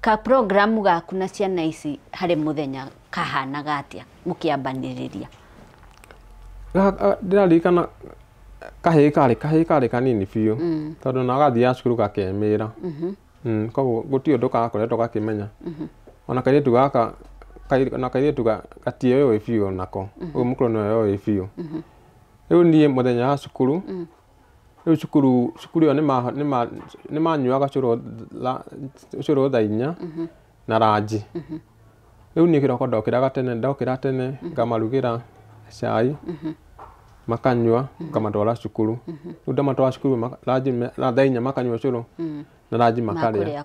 ka programu gaku na ciana ici harĩ mũthenya kahanaga atĩa mũkĩambanĩrĩria? Ndĩraririkana Kahĩĩ karĩ kanini biũ tondũ na gathiaga cukuru gakemĩra. Koguo gũtirĩ ũndũ gakoretwo gakĩmenya. Ona kairĩtu gaka na kairĩtu gatiĩyũĩ biũ nako. Ũyũ mũkũrũ nĩwe ũĩ biũ. Rĩu niĩ mũthenya wa cukuru rĩu cukuru ĩyo nĩmanyuaga cũrũ thaa inya na ranji. Rĩu niĩ kĩroko ndokĩraga tene ndokĩra tene ngamarugĩra cai makanyua ngamatwara cukuru. Rĩu ndamatwara cukuru ranji thaa inya makanyua cũrũ na ranji makarĩa.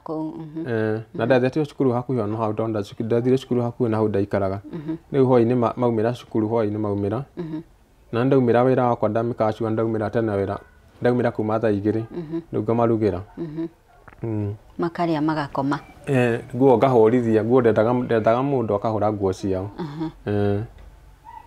Na ndathete cukuru hakuhĩ ona hau tondũ ndathire cukuru hakuhĩ na hau ndaikaraga. Rĩu hwaĩ-inĩ maumĩra cukuru hwaĩ-inĩ maumĩra na ndaumĩra wĩra wakwa ndamĩkacua ndaumĩra tene wĩra ndaumĩra kuma thaa igĩrĩ rĩu ngamarugĩra. Makarĩa magakoma. Nguo ngahũrithia nguo ndethaga mũndũ akahũra nguo ciao.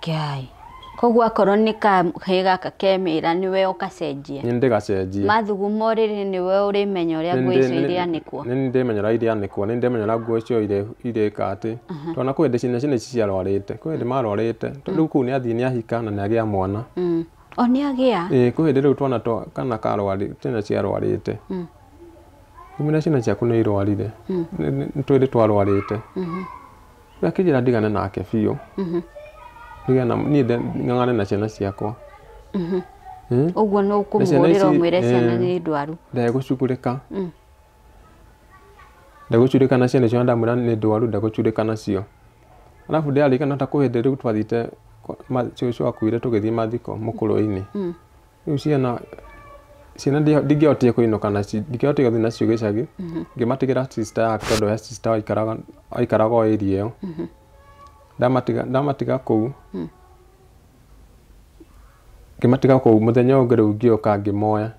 Ngai. Koguo akorwo nĩ kahĩĩ gaka kemĩra nĩwe ũgacenjia. Nĩ ndĩgacenjia. Mathugumo rĩrĩ nĩwe ũrĩmenya ũrĩa nguo icio irĩanĩkwo. Nĩ ndĩmenya ũrĩa irĩanĩkwo, nĩ ndĩmenya ũrĩa nguo icio irĩka atĩ. Tondũ na kwĩ hĩndĩ ciana ici ciarwarĩte, kwĩ hĩndĩ marwarĩte. Rĩu kũu nĩ athiĩ nĩ ahika na nĩ agĩa mwana. O nĩ agĩa? Ĩĩ kwĩ hĩndĩ rĩu twana twa kana karwarĩte, ciana ciarwarĩte. Ngĩmwĩra ciana ciaku nĩ irwarire. Nĩ twĩrĩ twarwarĩte. Rĩu akĩnjĩra ndigane nake biũ. Ndigane niĩ ng'ang'ane na ciana ciakwa. Ũguo no ũkũmũhũrĩra ũmwĩre ciana nĩ ndwaru. Ndegũcugurĩka. Ndegũcurĩka na ciana icio ndamwĩra nĩ ndwaru ndegũcurĩka nacio. Arabu ndĩrarikana ta kwĩ hĩndĩ rĩu twathiĩte cũcũ akuire tũgĩthiĩ mathiko mũkũrũ-inĩ. Rĩu ciana ndingĩahotire kũinũka nacio, ndingĩahotire gũthiĩ nacio gĩcagi. Ngĩmatigĩra sister yake tondũ he sister aikaraga o area ĩyo. Ndamatiga kũu. Ngĩmatiga kũu mũthenya ũngĩ rĩu ngĩũka ngĩmoya.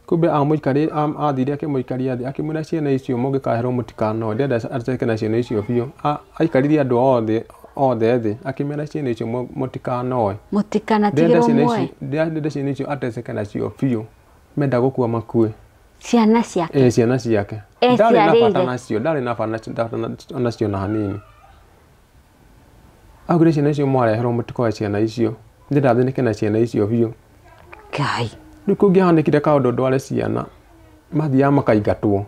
Kumbe athire akĩmũikaria thĩ akĩmwĩra ciana icio mũngĩkaherwo mũtikanoe ndĩrenda ateke na ciana icio biũ. Aikaririe andũ othe thĩ akĩmera ciana icio mũtikanoe. Mũtikanatigĩrwo muoe. Ndĩrenda ciana icio ateceke nacio biũ. Menda gũkua makue. Ciana ciake. Ĩĩ ciana ciake. Ndarĩ na bata nacio, ndarĩ na bata nacio na hanini. Augire ciana icio mwareherwo mũtikoe ciana icio. Ndĩrenda athĩnĩke na ciana icio biũ. Ngai. Rĩu kũngĩhanĩkire kaũndũ ndware ciana mathiaga makaingatwo.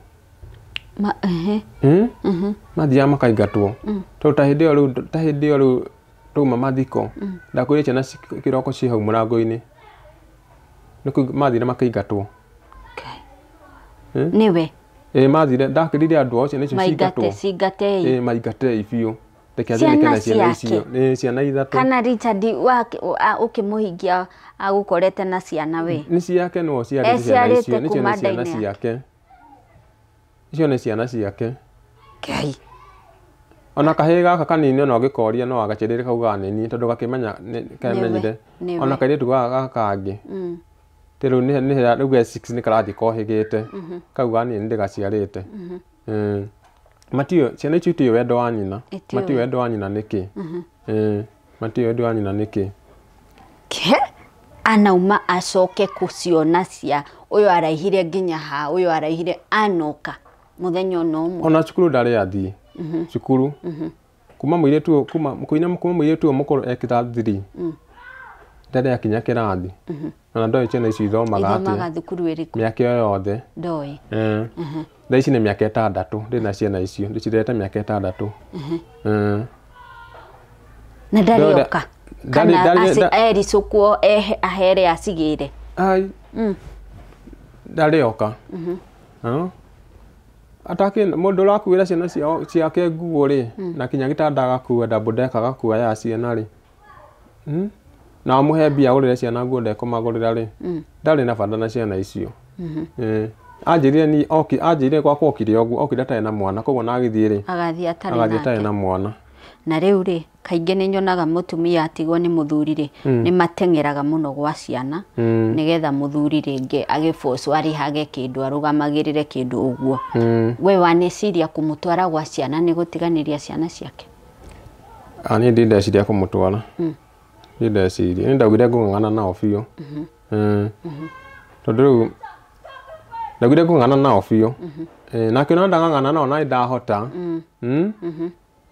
Mathiaga makaingatwo. Tondũ ta hĩndĩ ĩyo rĩu twauma mathiko ndakwĩrire ciana kĩroko ciĩ hau mũrango-inĩ. Nĩ mathire makaingatwo. Nĩwe? Ĩĩ mathire ndakĩrire andũ ao ciana icio cingatwo. Cingatei. Ĩĩ maingatei biũ. Reke athĩnĩke na ciana icio. Ĩĩ ciana ithatũ. Kana Richard ũkĩmũhingia agũkorete na ciana we? Nĩ ciake no ciarĩte ciana icio, nĩ ciana ciake. Icio nĩ ciana ciake. Ngai. Ona kahĩĩ gaka kanini ona ũngĩkoria no agacĩrĩre kaugaga nĩ niĩ tondũ gakĩmenya kemenyire. Ona kairĩtu gaka kangĩ. Rĩu nĩ rĩu ge 6 nĩ karathiĩ kohĩgĩte. Kaugaga niĩ nĩndĩgaciarĩte. Matiũĩ ciana icio itiũĩ wendo wa nyina. Matiũĩ wendo wa nyina nĩkĩ. Matiũĩ wendo wa nyina nĩkĩ. Anauma acoke kũciona cia ũyũ araihire nginya ha ũyũ araihire anoka mũthenya ona ũmwe. Ona cukuru ndarĩ athiĩ. Cukuru. Kuma mũirĩtu kuma mũirĩtu ũyũ mũkũrũ e kĩrathi 3. Ndarĩ akinya kĩrathi. Na ndoĩ ciana icio ithomaga atĩa. Ithomaga thukuru ĩrĩkũ? Mĩaka ĩyo yothe. Ndoĩ. Thaa ici nĩ mĩaka ĩtandatũ ndĩ na ciana icio ndĩcirerete mĩaka ĩtandatũ. Na ndarĩ oka? Kana ericũkwo ahere acigĩre? Ai. Ndarĩ oka. Atake mũndũ ũrakuĩra ciana ciake nguo rĩ na kinya gĩtanda agakua double decker agakua ya ciana rĩ. Na amũhe mbia agũrĩre ciana nguo ndekũmagũrĩra rĩ. Ndarĩ na bata na ciana icio. Anjĩrire ni anjĩrire gwakwa okire ũguo okire atarĩ na mwana koguo na agĩthiĩ rĩ agathiĩ atarĩ na mwana. Na rĩu rĩ kaingĩ nĩ nyonaga mũtumia atigwo nĩ mũthuri rĩ nĩ mateng'eraga mũno gwa ciana nĩgetha mũthuri rĩngĩ agĩbocwo arĩhage kĩndũ arũgamagĩrĩre kĩndũ ũguo. We waneciria kũmũtwara gwa ciana nĩ gũtiganĩria ciana ciake? Niĩ ndirĩ ndeciria kũmũtwara. Ndirĩ ndeciria. Nĩ ndaugire ngũng'ang'ana nao biũ. Tondũ rĩu ndaugire ngũng'ang'ana nao biũ. Nake ona ndang'ang'ana nao na ndahota.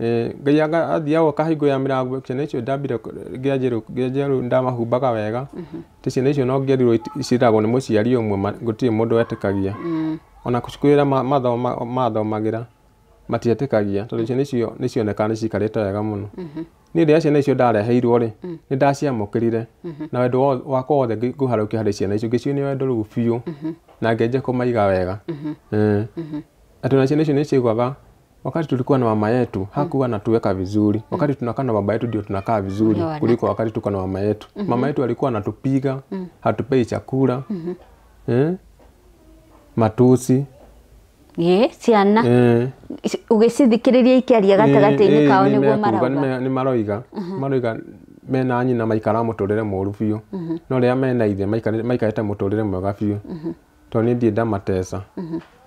Ngai athiaga akahingũra mĩrango ciana icio ndambire ngĩanjia ndamahumbaga wega ti ciana icio no ngĩerirwo cireragwo nĩ mũciari ũmwe gũtirĩ mũndũ wetĩkagia ona cukuru ĩrĩa mathomagĩra matietĩkagia tondũ ciana icio nĩ cionekaga nĩ cikarĩte wega mũno. Niĩ rĩrĩa ciana icio ndareheirwo rĩ nĩ ndaciamũkĩrire na wendo wakwa wothe ngĩũharũkia harĩ ciana icio ngĩcionia wendo rĩu biũ na ngĩanjia kũmaiga wega. Atĩ ona ciana icio nĩ ciaiguaga wakati tulikuwa na mama yetu hakuwa anatuweka vizuri, wakati tunakaa na baba yetu ndio tunakaa vizuri kuliko wakati tuko na mama yetu. Mama yetu alikuwa anatupiga, hatupei chakula, matusi. Ye ciana ũgĩcithikĩrĩria ikĩaria gatagatĩ-inĩ kao nĩguo marauga. Nĩ maroiga maroiga mena nyina maikara mũtũrĩre mũru biũ no rĩrĩa mena ithe maikarĩte mũtũrĩre mwega biũ tondũ niĩ ndirĩ ndamatesa,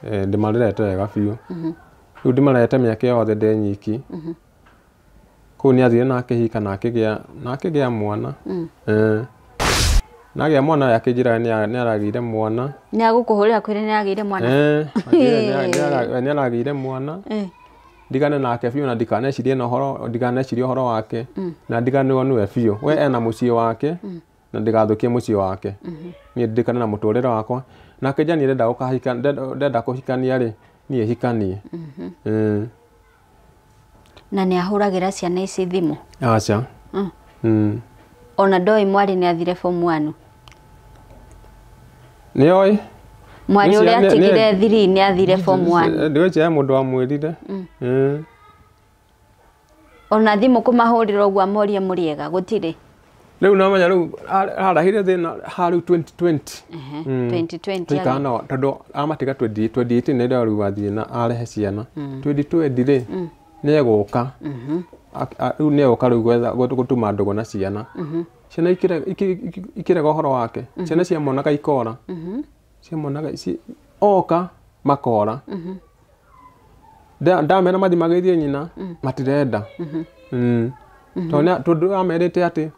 ndĩmarerete wega biũ. Rĩu ndĩmarerete mĩaka yothe ndĩ nyiki. Kũu nĩ athire na akĩhika na akĩgĩa mwana. Na agĩa mwana akĩnjĩra nĩ aragĩire mwana. Nĩ agũkũhũrĩra kwĩre nĩ aragĩire mwana. Nĩ aragĩire mwana. Ndigane nake biũ na ndikanecirie na ũhoro, ndikanecirie ũhoro wake na ndiganĩrwo nĩwe biũ. We ena mũciĩ wake na ndigathũkie mũciĩ wake. Niĩ ndirikane na mũtũrĩre wakwa. Nake Jani ndenda gũkahika, ndenda kũhikania rĩ niĩ hikanie. Na nĩ ahũragĩra ciana ici thimũ? Aca. Ona ndoĩ mwarĩ nĩ athire form 1? Nĩ oĩ. Mwarĩ ũrĩa atigire 3 nĩ athire form 1. Ndĩgwĩciria mũndũ wamwĩrire. Ona thimũ kũmahũrĩra ũguo amorie mũrĩega gũtirĩ? Rĩu namenya rĩu arahire thĩna ha rĩu 2020. 2020 tũikara tondũ amatiga 2018 nĩrĩo rĩu athiĩ na arehe ciana. 2020 rĩ nĩ egũka. Rĩu nĩ egũka rĩu gwetha gũtuma ndũgũ na ciana. Ciana ikĩrega ũhoro wake. Ciana ciamonaga ikora. Ciamonaga oka makora. Ndamera mathiĩ mageithie nyina matirenda. Tondũ amerĩte atĩ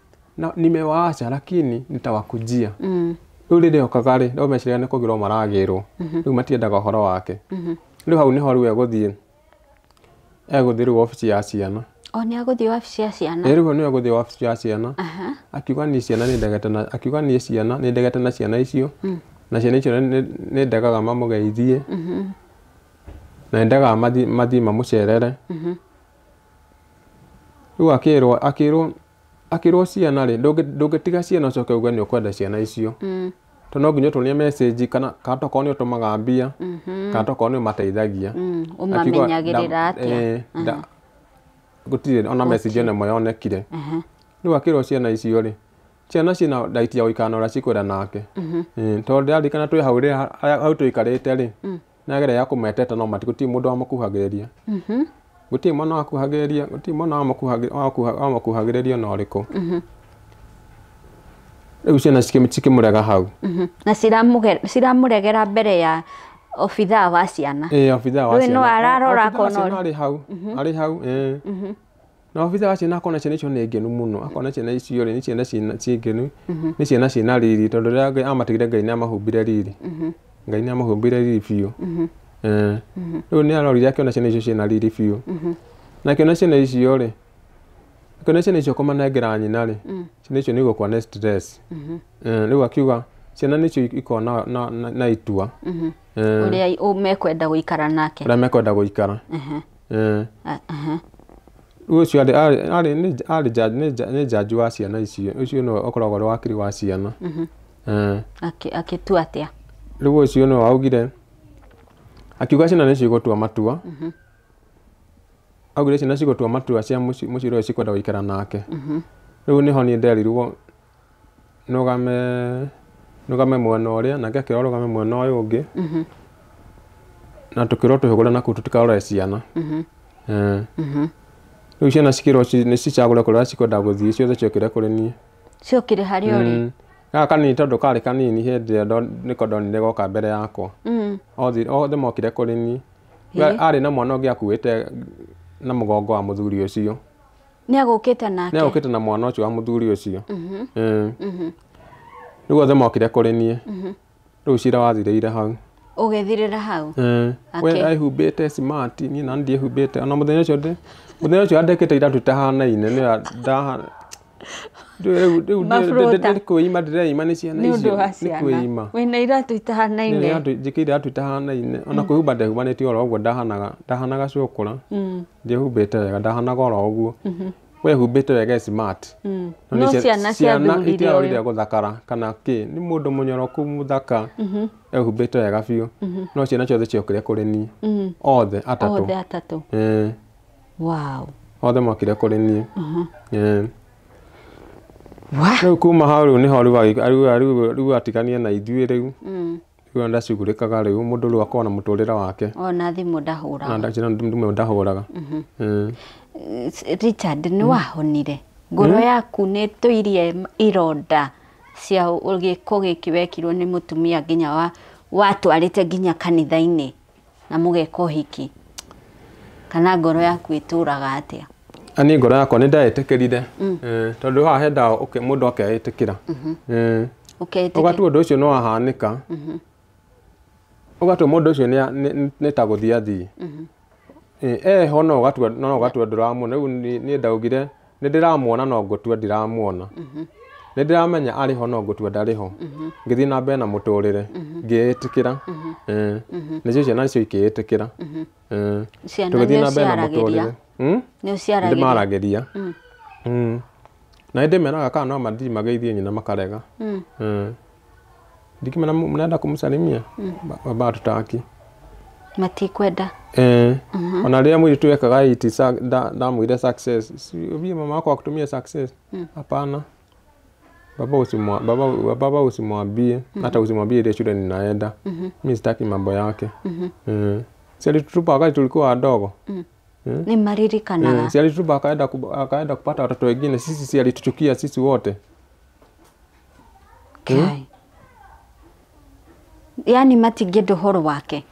nimewaacha lakini nitawakujia. Rĩu rĩrĩa okaga rĩ no meciria nĩ kũgĩrwo maragĩrwo. Rĩu matiendaga ũhoro wake. Rĩu hau nĩho rĩu egũthiĩ rĩu wabici ya ciana. O nĩ agũthiĩ wabici ya ciana? Rĩu nĩ agũthiĩ wabici ya ciana. Akiuga niĩ ciana nĩ ndegete na akiuga niĩ ciana nĩ ndegete na ciana icio na ciana icio nĩ ndegaga mamũgeithie na nĩ ndegaga mathiĩ mamũcerere. Rĩu akĩrwo ciana rĩ ndũngĩtiga ciana ũcoke uge nĩ ũkwenda ciana icio. Tondũ no nginya ũtũmie message kana tokorwo nĩ ũtũmaga mbia kana tokorwo nĩ ũmateithagia. Ũmamenyagĩrĩra atĩa? Gũtirĩ ona message ona ĩmwe yonekire. Rĩu akĩrwo ciana icio rĩ ciana ciĩna right ya gũikara na ũrĩa cikwenda nake. Tondũ ndĩraririkana twĩ hau rĩ hau tũikarĩte rĩ nĩ ageria kũmeteta no gũtirĩ mũndũ wamũkuhagĩrĩria. Gũtirĩ mwana wakuhagĩrĩria, gũtirĩ mwana wamũkuhagĩrĩria ona ũrĩkũ. Rĩu ciana cikĩmũrega hau. Na ciramũregera mbere ya obithaa wa ciana. Obithaa wa ciana. Rĩu no ararora akona arĩ hau, arĩ hau. Na obithaa wa ciana akona ciana icio nĩ ngenu mũno, akona ciana icio rĩ nĩ ciana ciĩ ngenu, nĩ ciana ciĩna riri tondũ rĩrĩa amatigire Ngai nĩ amahumbire riri. Ngai nĩ amahumbire riri biũ. Rĩu nĩ arorire akĩona ciana icio ciĩna riri biũ. Na akĩona ciana icio rĩ, akĩona ciana icio kũmanengera nyina rĩ, ciana icio nĩ igũkua nĩ stress. Rĩu akiuga ciana nĩcio ikona na itua. Ũrĩa mekwenda gũikara nake. Ũrĩa mekwenda gũikara. Rĩu ũcio arĩ nĩ jaji wa ciana icio, ũcio nĩwe ũkoragwo arĩ wakiri wa ciana. Akĩtua atĩa? Rĩu ũcio nĩwe waugire akiuga ciana nĩcio igũtua matua. Augire ciana cigũtua matua cia mũciĩ ũrĩa cikwenda gũikara nake. Rĩu nĩho niĩ nderirwo nũgame mwena ũrĩa nake akĩrwo arũgame mwena ũyũ ũngĩ. Na tũkĩrwo tũhũgũre nakũu tũtikarore ciana. Rĩu ciana cikĩrwo nĩ cicagũre kũrĩa cikwenda gũthiĩ ciothe ciokire kũrĩ niĩ. Ciokire harĩa ũrĩ? Gaka kanini tondũ karĩ kanini hĩndĩ ĩrĩa nĩko ndonire goka mbere yakwa. Othe mokire kũrĩ niĩ. Arĩ na mwana ũngĩ akuĩte na mũgongo wa mũthuri ũcio. Nĩ agũkĩte nake? Nĩ agũkĩte na mwana ũcio wa mũthuri ũcio. Rĩu othe mokire kũrĩ niĩ. Rĩu cira wathirĩire hau. Ũgethirĩra hau. We aihumbĩte smart, niĩ na ndiĩhumbĩte. Ona mũthenya ũcio mũthenya ũcio andekĩte iratũ itahanaine nĩ ndaha rĩu Maburũta. nĩ kwĩima ndĩreima nĩ ciana Nĩ icio. ũndũ wa Nĩ ciana. kwĩima. Wĩna iratũ itahanaine. Njĩkĩire iratũ itahanaine. Ona kwĩhumba ndehumbanĩtie oro ũguo ndahanaga cũkũra. Ndiehumbĩte wega ndahanaga oro ũguo. Wehumbĩte wega smart. No ciana ciathurire itiarorire ũyũ. gũthakara kana kĩ nĩ mũndũ mũnyoroku mũthaka ehumbĩte wega biũ no ciana ciothe ciokire kũrĩ niĩ othe atatũ. Othe atatũ. Wow. Othe mokire kũrĩ niĩ. Wa. Rĩu kuma hau rĩu nĩho rĩu rĩu atiganie na ithuĩ rĩu. Rĩu ndacugurĩkaga rĩu mũndũ rĩu akorwo na mũtũrĩre wake. Ona thimũ ndahũraga. Na ndimwe ndahũraga. Richard nĩ wahonire. Ngoro yaku nĩ tũirie ironda cia gĩko gĩkĩ wekirwo nĩ mũtumia nginya watwarĩte nginya kanitha-inĩ na mũgeka ũhiki. Kana ngoro yaku ĩtũraga atĩa? Ani ngoro yakwa nĩ ndetĩkĩrire. Tondũ haha henda mũndũ akeĩtĩkĩra. Ũgatua ũndũ ũcio no wahanĩka. Ũgatua mũndũ ũcio nĩ ta gũthiĩ athiĩ. Eho no ũgatua no ũgatua ndũramuona. Rĩu niĩ ndaugire nĩ ndĩramuona no ngũtua ndiramuona. Nĩ ndĩramenya arĩ ho no ngũtua ndarĩ ho. Ngĩthiĩ na mbere na mũtũrĩre ngĩĩtĩkĩra. Nacio ciana icio ikĩĩtĩkĩra. Ciana Tũgĩthiĩ na mbere na nĩ mũtũrĩre. ũciaragĩria? Nĩ ũciaragĩria? Ndĩmaragĩria. Na ndĩmeraga kana no mathiĩ mageithie nyina makarega. Ndikimena mnaenda kumsalimia baba hatutaki. Matikwenda. Ona rĩrĩa mũirĩtu wekaga iti ndamwĩre success. Ũbie mama wako akutumia success. Hapana. Baba usimwambie hata usimwambie ile shule ninaenda. Mimi sitaki mambo yake. Si alitutupa wakati tulikuwa wadogo. Ni maririkanaga. Si alitutupa akaenda kupata watoto wengine. Sisi si alituchukia sisi wote. Okay. Yani matingĩenda ũhoro wake.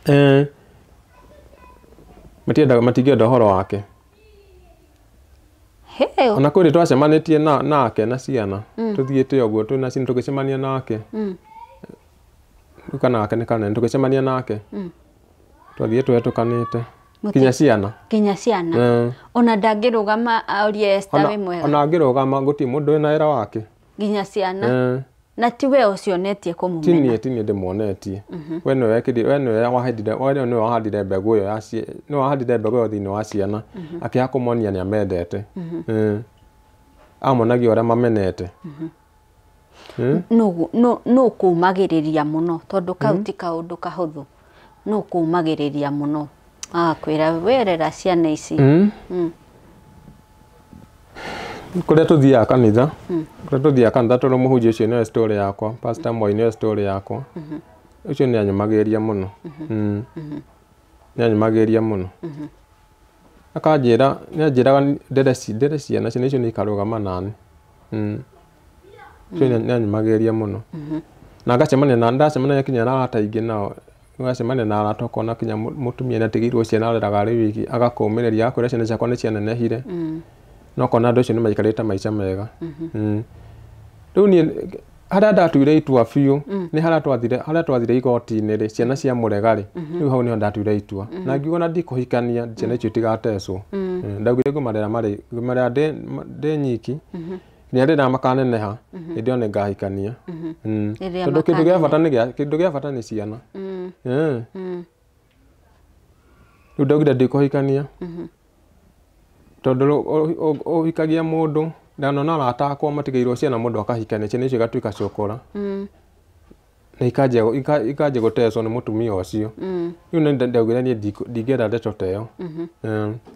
Matingĩenda ũhoro wake. Ona kũrĩ twacemanĩtie nake na ciana. Tũthiĩte ũguo twĩna ciana tũgĩcemania nake. Rĩu kana gake nĩ kanene tũgĩcemania nake. Twathiĩ twetũkanĩte. Kinya ciana. Kinya ciana. Ona ndangĩrũgama orie Esther wĩ mwega. Ona angĩrũgama gũtirĩ mũndũ wĩna wĩra wake. Nginya ciana. Na ti we ũcionetie kũmũmena. Ti niĩ ndĩmuonetie. We nĩwe wekĩrire, we nĩwe wahandire, we nĩwe wahandire mbegũ ĩyo ya nĩwe wahandire mbegũ ĩyo thĩinĩ wa ciana. Akĩaga kũmonia nĩ amendete. Amonagia ũrĩa mamenete. Nũ kũmagĩrĩria mũno tondũ kau ti kaũndũ kahũthũ. Nũ kũmagĩrĩria mũno. Agakwĩra werera ciana ici. Kũrĩa tũthiaga kanitha, kũrĩa tũthiaga kanitha tondũ mũhunjia ũcio nĩwe story yakwa, Pastor Moi nĩwe story yakwa. Ũcio nĩ anyũmagĩrĩria mũno. Nĩ anyũmagĩrĩria mũno. Akanjĩra, nĩ anjĩraga ndere ciana, ciana icio nĩ ikarũgama nani. Ũcio nĩ anyũmagĩrĩria mũno. Na ngacemania na ndacemania kinya na arata aingĩ nao. Ũgacemania na arata ũkona kinya mũtumia nĩ atigĩirwo ciana areraga arĩ wiki, agakũũmĩrĩria agakwĩra ciana ciakwa nĩ cianenehire. No kona andũ acio nĩ maikarĩte maica mega. Rĩu niĩ harĩa ndatuire itua biũ nĩ harĩa twathire igoti-inĩ rĩ, ciana cia mũrega rĩ, rĩu hau nĩho ndatuire itua. Na ngiuga na ndikũhikania ciana icio itigatecwo. Ndaugire ngũmarera marĩ ngũmarera ndĩ nyiki nginya rĩrĩa makaneneha hĩndĩ ĩyo nĩ ngahikania. Tondũ kĩndũ gĩa bata nĩ kĩndũ gĩa bata nĩ ciana. Rĩu ndaugire ndikũhikania. Tondũ ũhikagia mũndũ ndanona arata akwa matigĩirwo ciana mũndũ akahikania ciana icio igatuĩka cũkũra. Na ikanjia gũtecwo nĩ mũtumia ũcio. Rĩu nĩ ndaugire niĩ ndingĩenda ndeto ta ĩyo.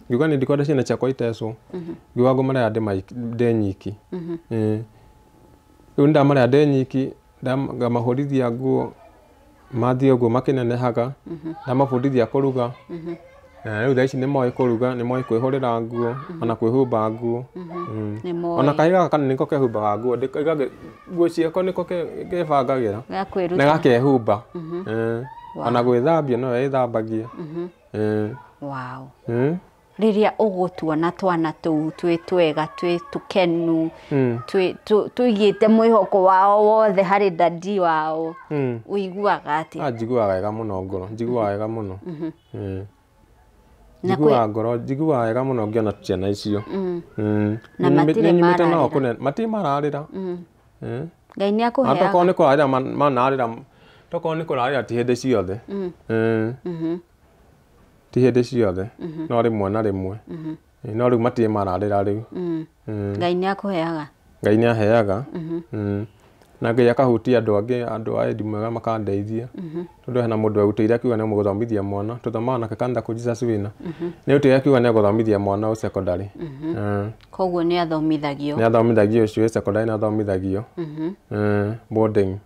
Ngiuga niĩ ndikwenda ciana ciakwa itecwo. Ngiuga ngũmarera ndĩ nyiki. Rĩu nĩndamarera ndĩ nyiki, ngamahũrithia nguo, mathiĩ ũguo makĩnenehaga, ndamabundithia kũruga. Rĩu thaa ici nĩ moĩ kũruga, nĩ moĩ kwĩhũrĩra nguo, ona kwĩhumba nguo. Ona kahĩĩ gaka kanene nĩko kehumbaga nguo, nguo ciako nĩko kebangagĩra. Na gakehumba. Ona gwĩthambia no ĩthambagia. Wow. Rĩrĩa ũgũtuona twana tũu twĩ twega twĩ tũkenu tũigĩte mwĩhoko wao wothe harĩ dadi wao ũiguaga atĩa? Njiguaga wega mũno ngoro, njiguaga wega mũno. Njiguaga ngoro, njiguaga wega mũno ngĩona ciana icio. Na matirĩ mararĩra. Matirĩ mararĩra. Ngai nĩ akũheaga. Tokorwo nĩ kũrarĩra manarĩra, tokorwo nĩ kũrarĩra ti hĩndĩ ciothe. Ti hĩndĩ ciothe, no rĩmwe na rĩmwe. No rĩu matirĩ mararĩra rĩu. Ngai nĩ akũheaga. Ngai nĩ aheaga. Na Ngai akahutia andũ angĩ, andũ a endi mwega makandeithia. Tondũ hena mũndũ erutĩire akiuga nĩ mũgũthomithia mwana, tũthomaga nake kanitha kũ Jesus Winner. Nĩ erutĩire akiuga nĩ egũthomithia mwana o secondary. Koguo nĩ athomithagio. Nĩ athomithagio ũcio wĩ secondary nĩ athomithagio. Boarding.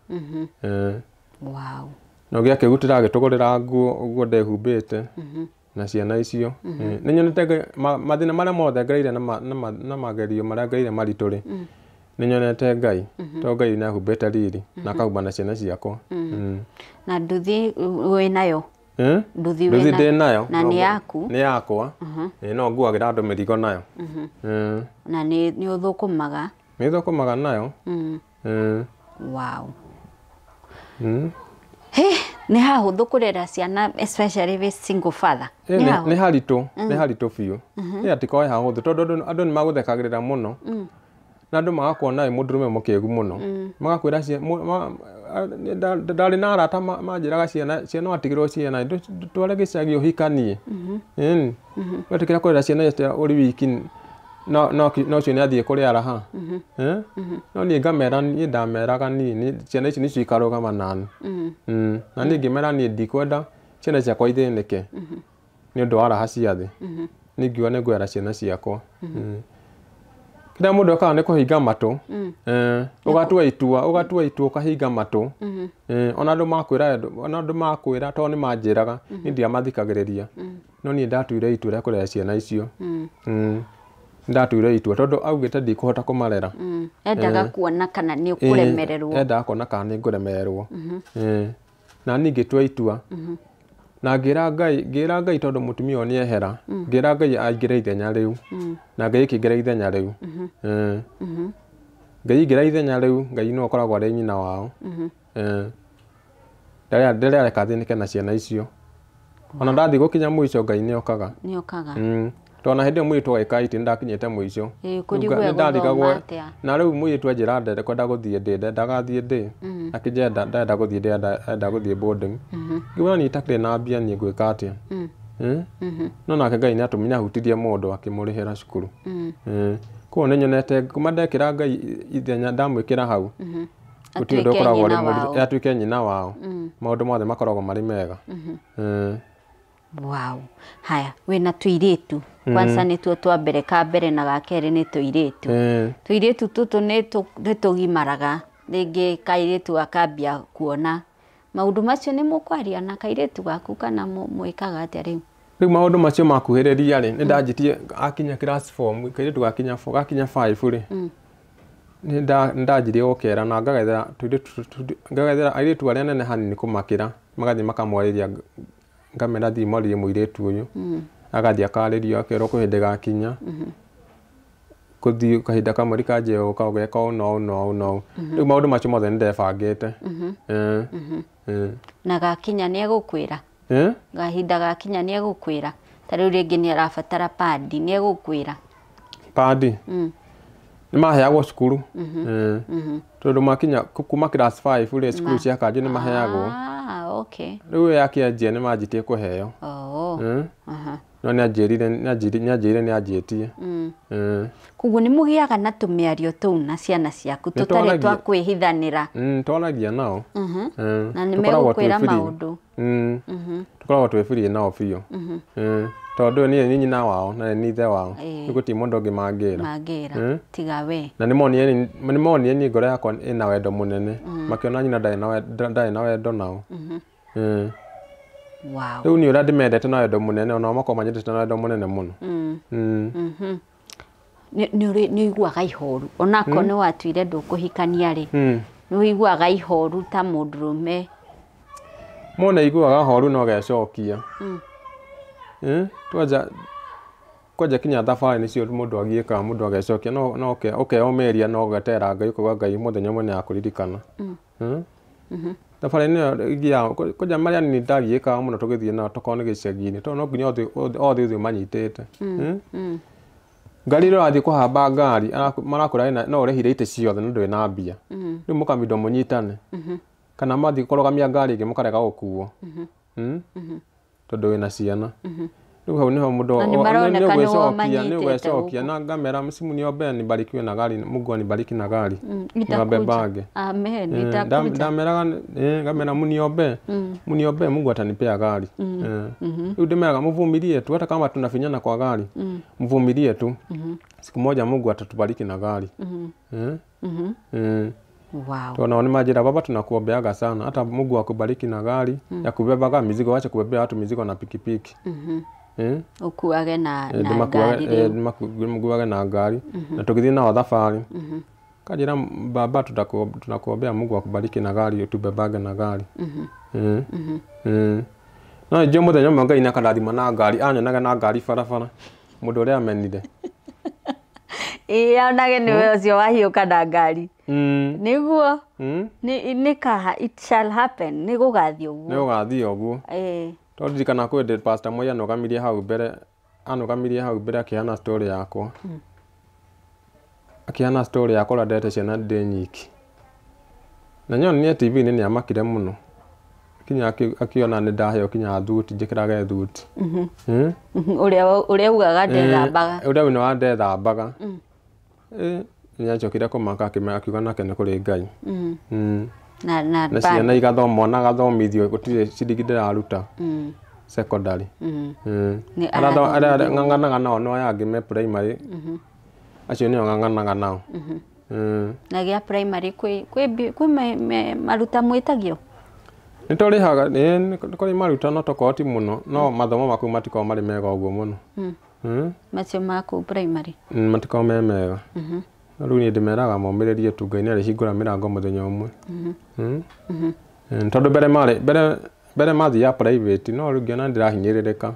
Wow. Na ũngĩ akĩrutĩra agĩtũgũrĩra nguo ũguo ndehumbĩte na ciana icio. Nĩ nyonete mathĩna marĩa mothe ngereire na magerio marĩa ngereire maritũ rĩ, nĩ nyonete Ngai, tondũ Ngai nĩ ahumbĩte riri na akahumba na ciana ciakwa. Na nduthi wĩ nayo? Nduthi ndĩ nayo. Na nĩ yaku? Nĩ yakwa. No nguagĩra andũ mĩrigo nayo. Na nĩ ũthũkũmaga? Nĩ thũkũmaga nayo. Wow. Nĩ hahũthũ kũrera ciana especially with single father? Nĩ haritũ, nĩ haritũ biũ. Nĩ atikorwo hahũthũ tondũ andũ nĩ magũthekagĩrĩra mũno. Na andũ magakuona wĩ mũndũrũme mũkĩgu mũno. Magakwĩra ndarĩ na arata manjĩraga ciana watigĩrwo ciana tware gĩcagi ũhikanie. Wetĩkĩra kũrera ciana ũrĩ wiki no ũcio nĩ athiĩ kũrĩ araha. No niĩ ngamera, niĩ ndameraga niĩ ciana ici nĩcio ikarũgama nani. Na niĩ ngĩmera niĩ ndikwenda ciana ciakwa ithĩnĩke nĩ ũndũ wa raha cia thĩ. Niĩ ngiuga nĩ ngwera ciana ciakwa. Kĩrĩa mũndũ ekaga nĩ kũhinga matũ. Ũgatua itua, ũgatua itua ũkahinga matũ. Ona andũ makwĩra, ona andũ makwĩra tondũ nĩ manjĩraga, niĩ ndiamathikagĩrĩria. No niĩ ndatuire itua rĩa kũrera ciana icio. Ndatuire itua tondũ augĩte ndikũhota kũmarera. Endaga kuona kana nĩ ũkũremererwo. Endaga kuona kana nĩ ngũremererwo. Na niĩ ngĩtua itua. Na ngĩra Ngai tondũ mũtumia ũyũ nĩ ehera, ngĩra Ngai aingĩre ithenya rĩu. Na Ngai akĩingĩra ithenya rĩu. Ngai aingĩra ithenya rĩu, Ngai nĩwe ũkoragwo arĩ nyina wao. Ndarareka thĩnĩke na ciana icio. Ona ndathiĩ gũkinya mũico Ngai nĩ okaga. Nĩ okaga. Tondũ ona hĩndĩ ĩyo mũirĩtu agĩka IT nĩ ndakinyĩte mũico. Na rĩu mũirĩtu anjĩra ndekwenda gũthiĩ ndĩ, ndendaga thiĩ ndĩ. Akĩnjĩra ndenda gũthiĩ ndĩ, enda gũthiĩ boarding. Ngiuga niĩ itakĩrĩ na mbia niĩ ngwĩka atĩa? No nake Ngai nĩ ahutirie mũndũ akĩmũrĩhĩra cukuru. Koguo nĩ nyonete kuma ndekĩra Ngai ithenya ndamwĩkĩra hau. Gũtirĩ ũndũ ũkoragwo ũrĩ mũritũ, atuĩke nyina wao. Maũndũ mothe makoragwo marĩ mega. Wow. Haya, wĩna tũirĩtu. Kwanza nĩ tuo twa mbere, ka mbere na ga kerĩ nĩ tũirĩtu. Tũirĩtu tũtũ nĩ tũgimaraga. Rĩngĩ kairĩtu gakambia kuona. Maũndũ macio nĩ mũkwaria na kairĩtu gaku kana mwĩkaga atĩa rĩu? Rĩu maũndũ macio makuhĩrĩria rĩ, nĩ ndanjĩtie akinya class 4, kairĩtu gakinya 4, gakinya 5 rĩ. Nĩ ndanjirie gũkera na ngagethera tũirĩtu, ngagethera airĩtu arĩa nene hanini kũmakĩra, magathiĩ makamwarĩria, ngamera thiĩ mwarĩrie mũirĩtu ũyũ. Agathiĩ akarĩrio akerwo kwĩ hĩndĩ gakinya. Kũthiĩ kahinda kamwe kanjia gũka ũgeka ũũ na ũũ na ũũ na ũũ. Rĩu maũndũ macio mothe nĩ ndebangĩte. Na gakinya nĩ egũkwĩra? Kahinda gakinya nĩ egũkwĩra? Ta rĩu rĩngĩ nĩ arabatara padi, nĩ egũkwĩra? Padi? Nĩ maheagwo cukuru. Tondũ makinya kuma class 5 rĩ, cukuru cia kanjũ nĩ maheagwo. Okay. Rĩu yakĩanjia nĩ manjĩtie kũheo. No nĩ anjĩrire nĩ anjĩtie. Koguo nĩ mũgĩaga na tũmĩario tũu na ciana ciaku tũtarĩ twa kwĩhithanĩra. Twaragia nao. Na nĩ megũkwĩra maũndũ. Tũkoragwo twĩ free nao biũ. Tondũ niĩ nĩ nyina wao na nĩ ithe wao. Rĩu gũtirĩ mũndũ ũngĩ mangĩra. Mangĩra. Tiga we. Na nĩ monire niĩ ngoro yakwa ĩna wendo mũnene. Makĩona nyina ndarĩ na wendo nao. Wow. Rĩu niĩ ũrĩa ndĩmendete na wendo mũnene, onao makoragwo manyendete na wendo mũnene mũno. Nĩ ũiguaga ihoru. Onakorwo nĩ watuire ndũkũhikania rĩ, nĩ ũiguaga ihoru ta mũndũrũme? Mũndũ nĩ aiguaga horu no agecokia. Twanja Kwanja kinya thabarĩ nĩcio mũndũ agiĩkaga mũndũ agecokia no ũkeyomeria no ũgetera Ngai ũkauga Ngai mũthenya ũmwe nĩakũririkana. Thabarĩ ĩno ĩngĩ kwanja marĩa nini ndagiĩkaga mũno tũgĩthiĩ nao tokorwo nĩ gĩcagi-inĩ tondũ no nginya othe ũthiĩ ũmanyitĩte. Ngari ĩrĩa ũrathiĩ kũhamba ngari marakwĩra no ũrĩhire itĩ ciothe no ndũrĩ na mbia. Rĩu mũkambindwo mũnyitane. Kana mathiĩ kũrũgamia ngari ĩngĩ mũkarega gũkuo. Tondũ wĩna ciana. Rĩu hau nĩho mũndũ nĩũgwecokia na ngamera msimu niombee nibarikiwe na gari, Mungu anibariki na gari. Niwabebage. Amen. Itakuja. Ndameraga ngamera muniombee. Muniombee Mungu atanipea gari. Rĩu ndĩmeraga mũvumilie tu hata kama tunafinyana kwa gari. Mvumilie tu. Siku moja Mungu atatubariki na gari. Wow. Tunaona ni majira baba tunakuombeaga sana hata Mungu akubariki na gari ya kubebaga mizigo, wacha kubebea watu mizigo na pikipiki. Ukuage na gari ndĩmakuage na ngari na tũgĩthiĩ nao thabarĩ. Kanjĩra baba tunakuombea Mungu akubariki na gari utubebage na gari. No njũĩ mũthenya ũmwe Ngai nĩakarathima na ngari anyonaga na ngari barabara mũndũ ũrĩa amenire. Ĩĩ onage nĩwe ũcio wahiũka na ngari. Nĩguo nĩ kaha it shall happen nĩ gũgathiĩ ũguo. Nĩ gũgathiĩ ũguo. Tondũ ndirikana kwĩ hĩndĩ Pastor Moi anũgamirie hau mbere akĩheana story yakwa. Akĩheana story yakwa ũrĩa ndete ciana ndĩ nyiki. Na nyonire TV-inĩ nĩamakire mũno. Kinya akiona nĩ ndaheo kinya thuti njĩkĩrage thuti. Ũrĩa ugaga ndethambaga. Ũrĩa ugaga ndethambaga. Nĩacokire kũmaka akiuga nake nĩ kũrĩ Ngai. Na ciana igathoma mwana agathomithio gũtirĩ ciringi ndĩraruta secondary. Arĩa ng'ang'anaga nao no aya angĩ me primary. Acio nĩo ng'ang'anaga nao. Na gĩa primary kwĩ maruta mwĩtagio? Nĩ tũrĩhaga nĩ kũrĩ maruta no tokorwo ti mũno no mathomo maku matikoragwo marĩ mega ũguo mũno. Macio ma kũu primary? Matikoragwo me mega. Rĩu niĩ ndĩmeraga momĩrĩrie tu Ngai nĩarĩhingũra mĩrango mũthenya ũmwe. Tondũ mbere mathiaga private no rĩu ngĩona ndĩrahinyĩrĩrĩka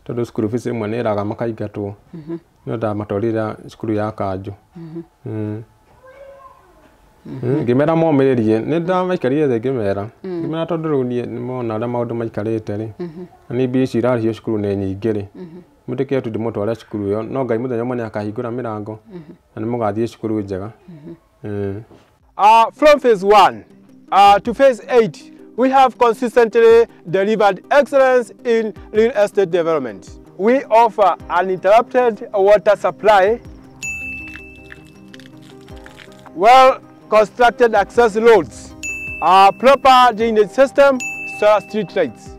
tondũ school fees ĩmwe nĩ ĩraga makaingatwo. No ndamatwarire cukuru ya kanjũ. Ngĩmera momĩrĩrie nĩ ndamaikarire thĩ ngĩmera tondũ rĩu niĩ nĩmona ũrĩa maũndũ maikarĩte rĩ na niĩ mbia ici irarĩhio cukuru nĩ nyingĩ rĩ mũtĩke tu ndĩmũtware cukuru ĩyo no Ngai mũthenya ũmwe nĩakahingũra mĩrango na nĩmũgathiĩ cukuru njega. From phase 1 to phase 8 we have consistently delivered excellence in real estate development. We offer uninterrupted water supply, well constructed access roads, a proper drainage system, solar street lights,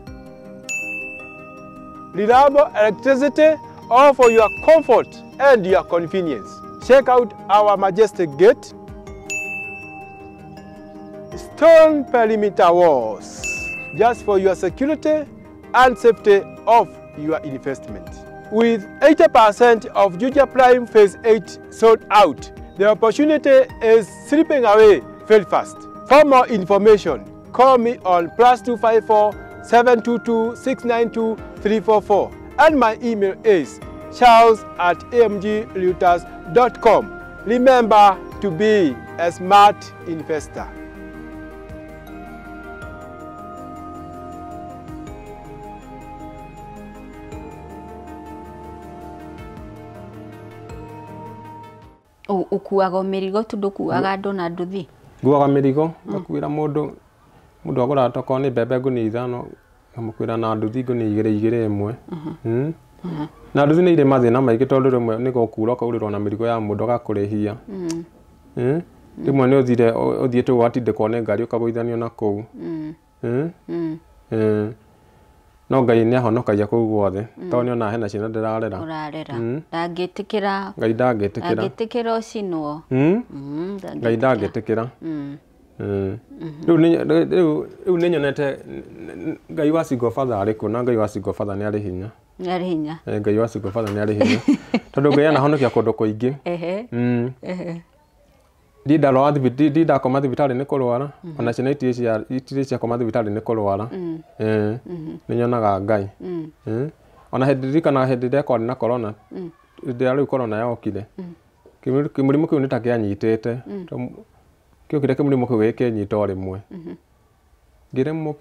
reliable electricity, all for your comfort and your convenience. Check out our majestic gate, stone perimeter walls, just for your security and safety of your investment. With 80% of Juja Prime Phase 8 sold out, the opportunity is slipping away very fast. For more information, call me on +254 722 692 344 and my email is charles@amgrealtors.com. Remember to be a smart investor. Ũkuaga mĩrigo tu ndũkuaga andũ na nduthi? Nguaga mĩrigo ngakuĩra mũndũ agũraga tokorwo nĩ mbembe ngũnia 5 ngamũkuĩra na nduthi ngũnia 2 2 ĩmwe. Na nduthi nĩ irĩ mathĩna maingĩ tondũ rĩmwe nĩ gũkura ũkaurĩrwo na mĩrigo ya mũndũ agakũrĩhia. Rĩmwe nĩ ũthire ũthiĩte ũgatindĩkwo nĩ ngari ũkagũithanio na kũu. No Ngai nĩ ahonokagia kũu guothe tondũ nĩonaga hena ciana ndĩrarera. Ũrarera. Ndangĩtĩkĩra. Ngai ndangĩtĩkĩra. Ndangĩtĩkĩra ũcinwo. Ngai ndangĩtĩkĩra. Rĩu nĩ nyonete Ngai wa single father arĩ kuo na Ngai wa single father nĩ arĩ hinya. Nĩ arĩ hinya. Ngai wa single father nĩ arĩ hinya. Tondũ Ngai anahonokia kũndũ kũingĩ. Ndindakoma thibitarĩ nĩ kũrwara ona ciana itirĩ ciakoma thibitarĩ nĩ kũrwara. Nĩ nyonaga Ngai. Ona hĩndĩ ndirikanaga hĩndĩ ĩrĩa kwarĩ na corona Hĩndĩ ĩrĩa rĩu corona yokire, kĩmũrimũ kĩu nĩ ta kĩanyitĩte. Kĩokire kĩmũrimũ kĩu gĩkĩnyita o rĩmwe, ngĩremwo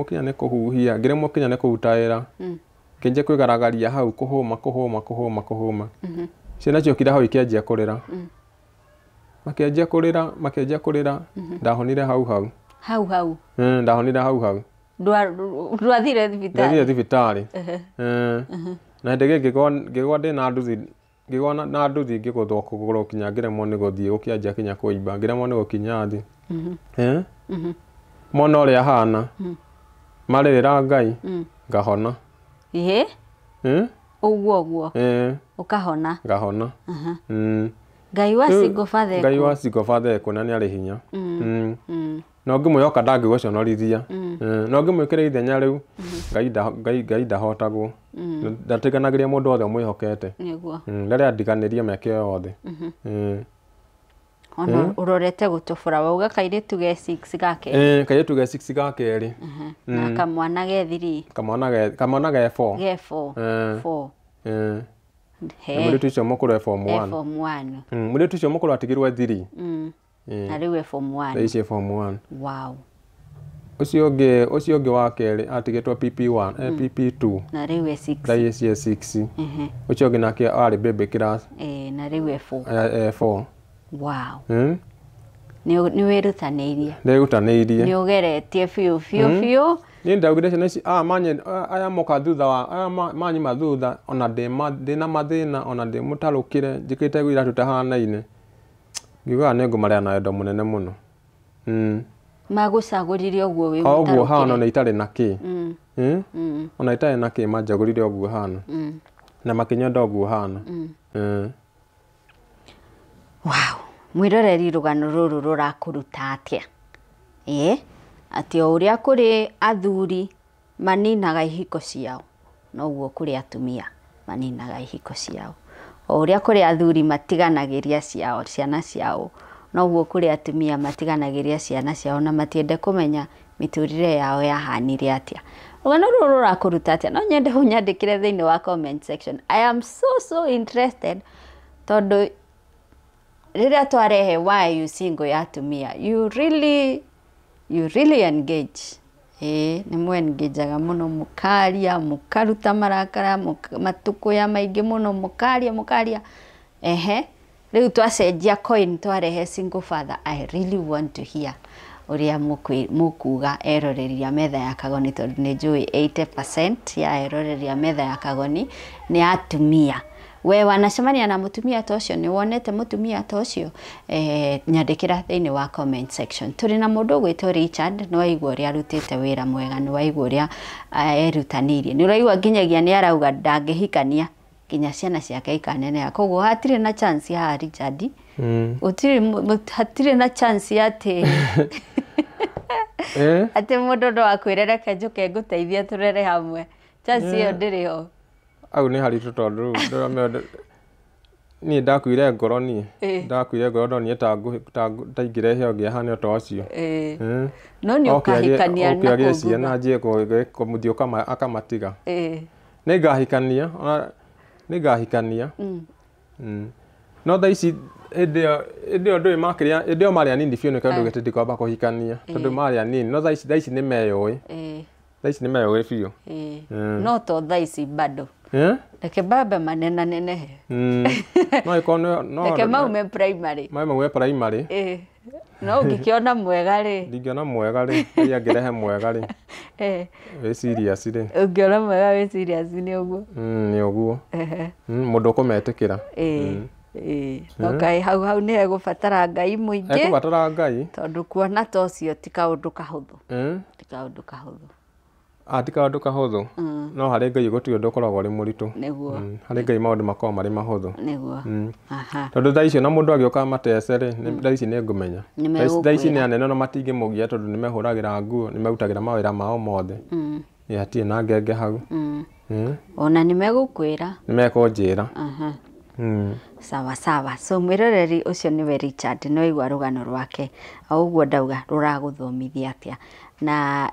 kinya nĩ kũhuhia, ngĩremwo kinya nĩ kũruta wĩra, ngĩanjia kwĩgaragaria hau, kũhũma kũhũma kũhũma kũhũma. Ciana ciokire hau ikĩanjia kũrĩra, makĩanjia kũrĩra, makĩanjia kũrĩra. Ndahonire hau hau. Hau hau? Ndahonire hau hau. Ndwathire thibitarĩ? Ndathire thibitarĩ. Na hĩndĩ ĩngĩ ngĩgwa ndĩna nduthi, ngĩgwa na nduthi, ngĩgũthwo kũgũrũ kinya ngĩremwo nĩ gũthiĩ, gũkĩanjia kinya kũimba, ngĩremwo nĩ gũkinya thĩ. Mona ũrĩa hana, marĩrĩra Ngai, ngahona. Ĩhĩ? Ũguo ũguo? Eh. Ũkahona? Ngahona. Ngai wa single father. Ngai wa single father ekuo na nĩ arĩ hinya. Na ũngĩmwĩhoka ndangĩgũconorithia. Na ũngĩmwĩkĩra ithenya rĩu, Ngai ndahotagwo. Ndatiganagĩria mũndũ wothe ũmwĩhokete. Nĩguo. Rĩrĩa andiganĩria mĩaka ĩyo yothe. Ona ũrorete gũtũbũra, wauga kairĩtu ge 6 gake? Eh, kairĩtu ge 6 ga kerĩ. Na kamwana ge 3? Kamwana ge 4. Ge 4. 4. Eh. He. Mũirĩtu ũcio mũkũrũ e form e 1. Form 1. Mũirĩtu ũcio mũkũrũ atigirwo e 3. Na rĩu e form 1. Thaa ici e form 1. Wow. Ũcio ũngĩ wa kerĩ atigĩtwo PP1, PP2. Na rĩu e 6. Thaa ici e 6. Ũcio ũngĩ nake arĩ baby class. Eh, na rĩu e 4. E 4. Wow. Nĩ wĩrutanĩirie. Ndĩrutanĩirie. Nĩ ũgeretie biũ biũ biũ. Niĩ ndaugire ciana ici aya manye aya moka thutha wa aya manyuma thutha, ona ndĩna mathĩna, ona ndĩ mũtarũkĩre, njĩkĩrĩte iratũ itahanaine, ngiugaga nĩ ngũmarera na wendo mũnene mũno. Magũcagũrire ũguo wĩ O ũguo hana, mũtarũkĩre. ona itarĩ na kĩ. Ona itarĩ na kĩ, manjagũrire ũguo hana na makĩnyenda ũguo hana. Wow. Mwĩroreri, rũgano rũrũ rũrakũruta atĩa? Ĩĩ, atĩ o ũrĩa kũrĩ athuri maninaga ihiko ciao, noguo kũrĩ atumia maninaga ihiko ciao. O ũrĩa kũrĩ athuri matiganagĩria ciao ciana ciao, noguo kũrĩ atumia matiganagĩria ciana ciao na matiende kũmenya mĩtũrĩre yao yahanire atĩa. Rũgano rũrũ rũrakũruta atĩa? No nyende ũnyandĩkĩre thĩinĩ wa comment section. I am so so interested, tondũ rĩrĩa twarehe "Why you single" ya atumia, you really engage. Ĩĩ, nĩ mwengajaga mũno, mũkaria, mũkaruta marakara, matukũya maingĩ mũno, mũkaria mũkaria. Ehe, rĩu twacenjia coin, twarehe single father, I really want to hear ũrĩa mũkuga, eroreria metha ya Kagoni, tondũ nĩ njũĩ 80% ya eroreria metha ya Kagoni nĩ atumia. We wanacemania na mũtumia ta ũcio? Nĩ wonete mũtumia ta ũcio? Nyandĩkĩra thĩinĩ wa comment section. Tũrĩ na mũndũ ũgwĩtwo Richard. Nĩ waigua ũrĩa arutĩte wĩra mwega, nĩ waigua ũrĩa erutanĩirie, nĩ ũraigua nginyagia nĩ arauga ndangĩhikania nginya ciana ciake ikaneneha, koguo hatirĩ na chance haha, Richard. Gũtirĩ hatirĩ na chance atĩ atĩ mũndũ no akwĩre, "Reke njũke ngũteithie tũrere hamwe." Chance ĩyo ndĩrĩ ho. Au nĩ haritũ, tondũ rĩu ndĩramenya niĩ ndakuire ngoro, niĩ ndakuire ngoro ndonire ta ingĩrehe ũngĩ ahane o ta ũcio. No nĩ ũkahikania Oke na agĩe kũu ciana thutha. anjie kũmũthiĩ akamatiga. Nĩ ngahikania, ona nĩ ngahikania. No thaa ici, hĩndĩ ĩyo ndũĩ makĩria, hĩndĩ ĩyo marĩ anini biũ, nĩkĩo ndugĩte ndikwamba kũhikania, tondũ marĩ anini. No thaa ici nĩ meyũĩ. Thaa ici nĩ meyũĩ biũ. No to thaa ici bado. Eh? Reke bambe manenanenehe. No ĩkorwo no Reke maume primary. Maume primary. No ũngĩkĩona mwega rĩ? Ndingĩona mwega rĩ, Ngai angĩrehe mwega rĩ, wĩ serious rĩ. Ũngĩona mwega wĩ serious, nĩ ũguo. Nĩ ũguo. Mũndũ ũkũmetĩkĩra. Ĩĩ, no kaĩ hau hau nĩ hegũbatara Ngai mũingĩ. Ekũbatara Ngai. Tondũ kuona ta ũcio ti kaũndũ kahũthũ. Ti kaũndũ kahũthũ. Ah, ti kaũndũ kahũthũ, no harĩ Ngai gũtirĩ ũndũ ũkoragwo ũrĩ mũritũ. Nĩguo. Harĩ Ngai maũndũ makoragwo marĩ mahũthũ. Nĩguo. Aha. Tondũ thaa icio na mũndũ agĩũka amatece rĩ, thaa ici nĩ ngũmenya. Nĩ Thaa ici nĩ megũkwĩra. anene na matingĩmũgia, tondũ nĩ mehũragĩra nguo, nĩ merutagĩra mawĩra mao mothe. Ĩ, hatirĩ na ngenge hau. Ona nĩ megũkwĩra. Nĩ mekũnjĩra. Aha. Sawa sawa. So mwĩroreri, ũcio nĩwe Richard. Nĩ waigua rũgano rwake. O ũguo ndauga, rũragũthomithia atĩa? Na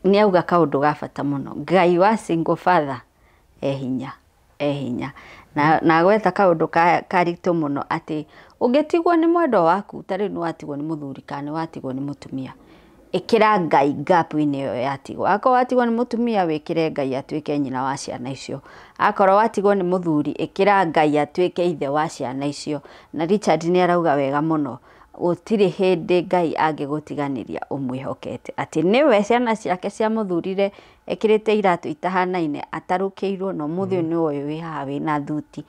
nĩ auga kaũndũ ga bata mũno, Ngai wa single father e hinya. E hinya na gwetha kaũndũ karitũ mũno atĩ ũngĩtigwo nĩ mwendwa waku, ta rĩu nĩ watigwo nĩ mũthuri kana nĩ watigwo nĩ mũtumia, ĩkĩra Ngai gap-inĩ ĩyo yatigwo. Akorwo watigwo nĩ mũtumia, wĩkĩre Ngai atuĩke nyina wa ciana icio. Akorwo watigwo nĩ mũthuri, ĩkĩra Ngai atuĩke ithe wa ciana icio. Na Richard nĩ arauga wega mũno, gũtirĩ hĩndĩ Ngai angĩgũtiganĩria ũmwĩhokete, atĩ nĩwe ciana ciake ciamũthurire ekĩrĩte iratũ itahanaine, atarũkĩirwo, na ũmũthĩ ũyũ nĩwe ũyũ wĩ haha wĩna thuti.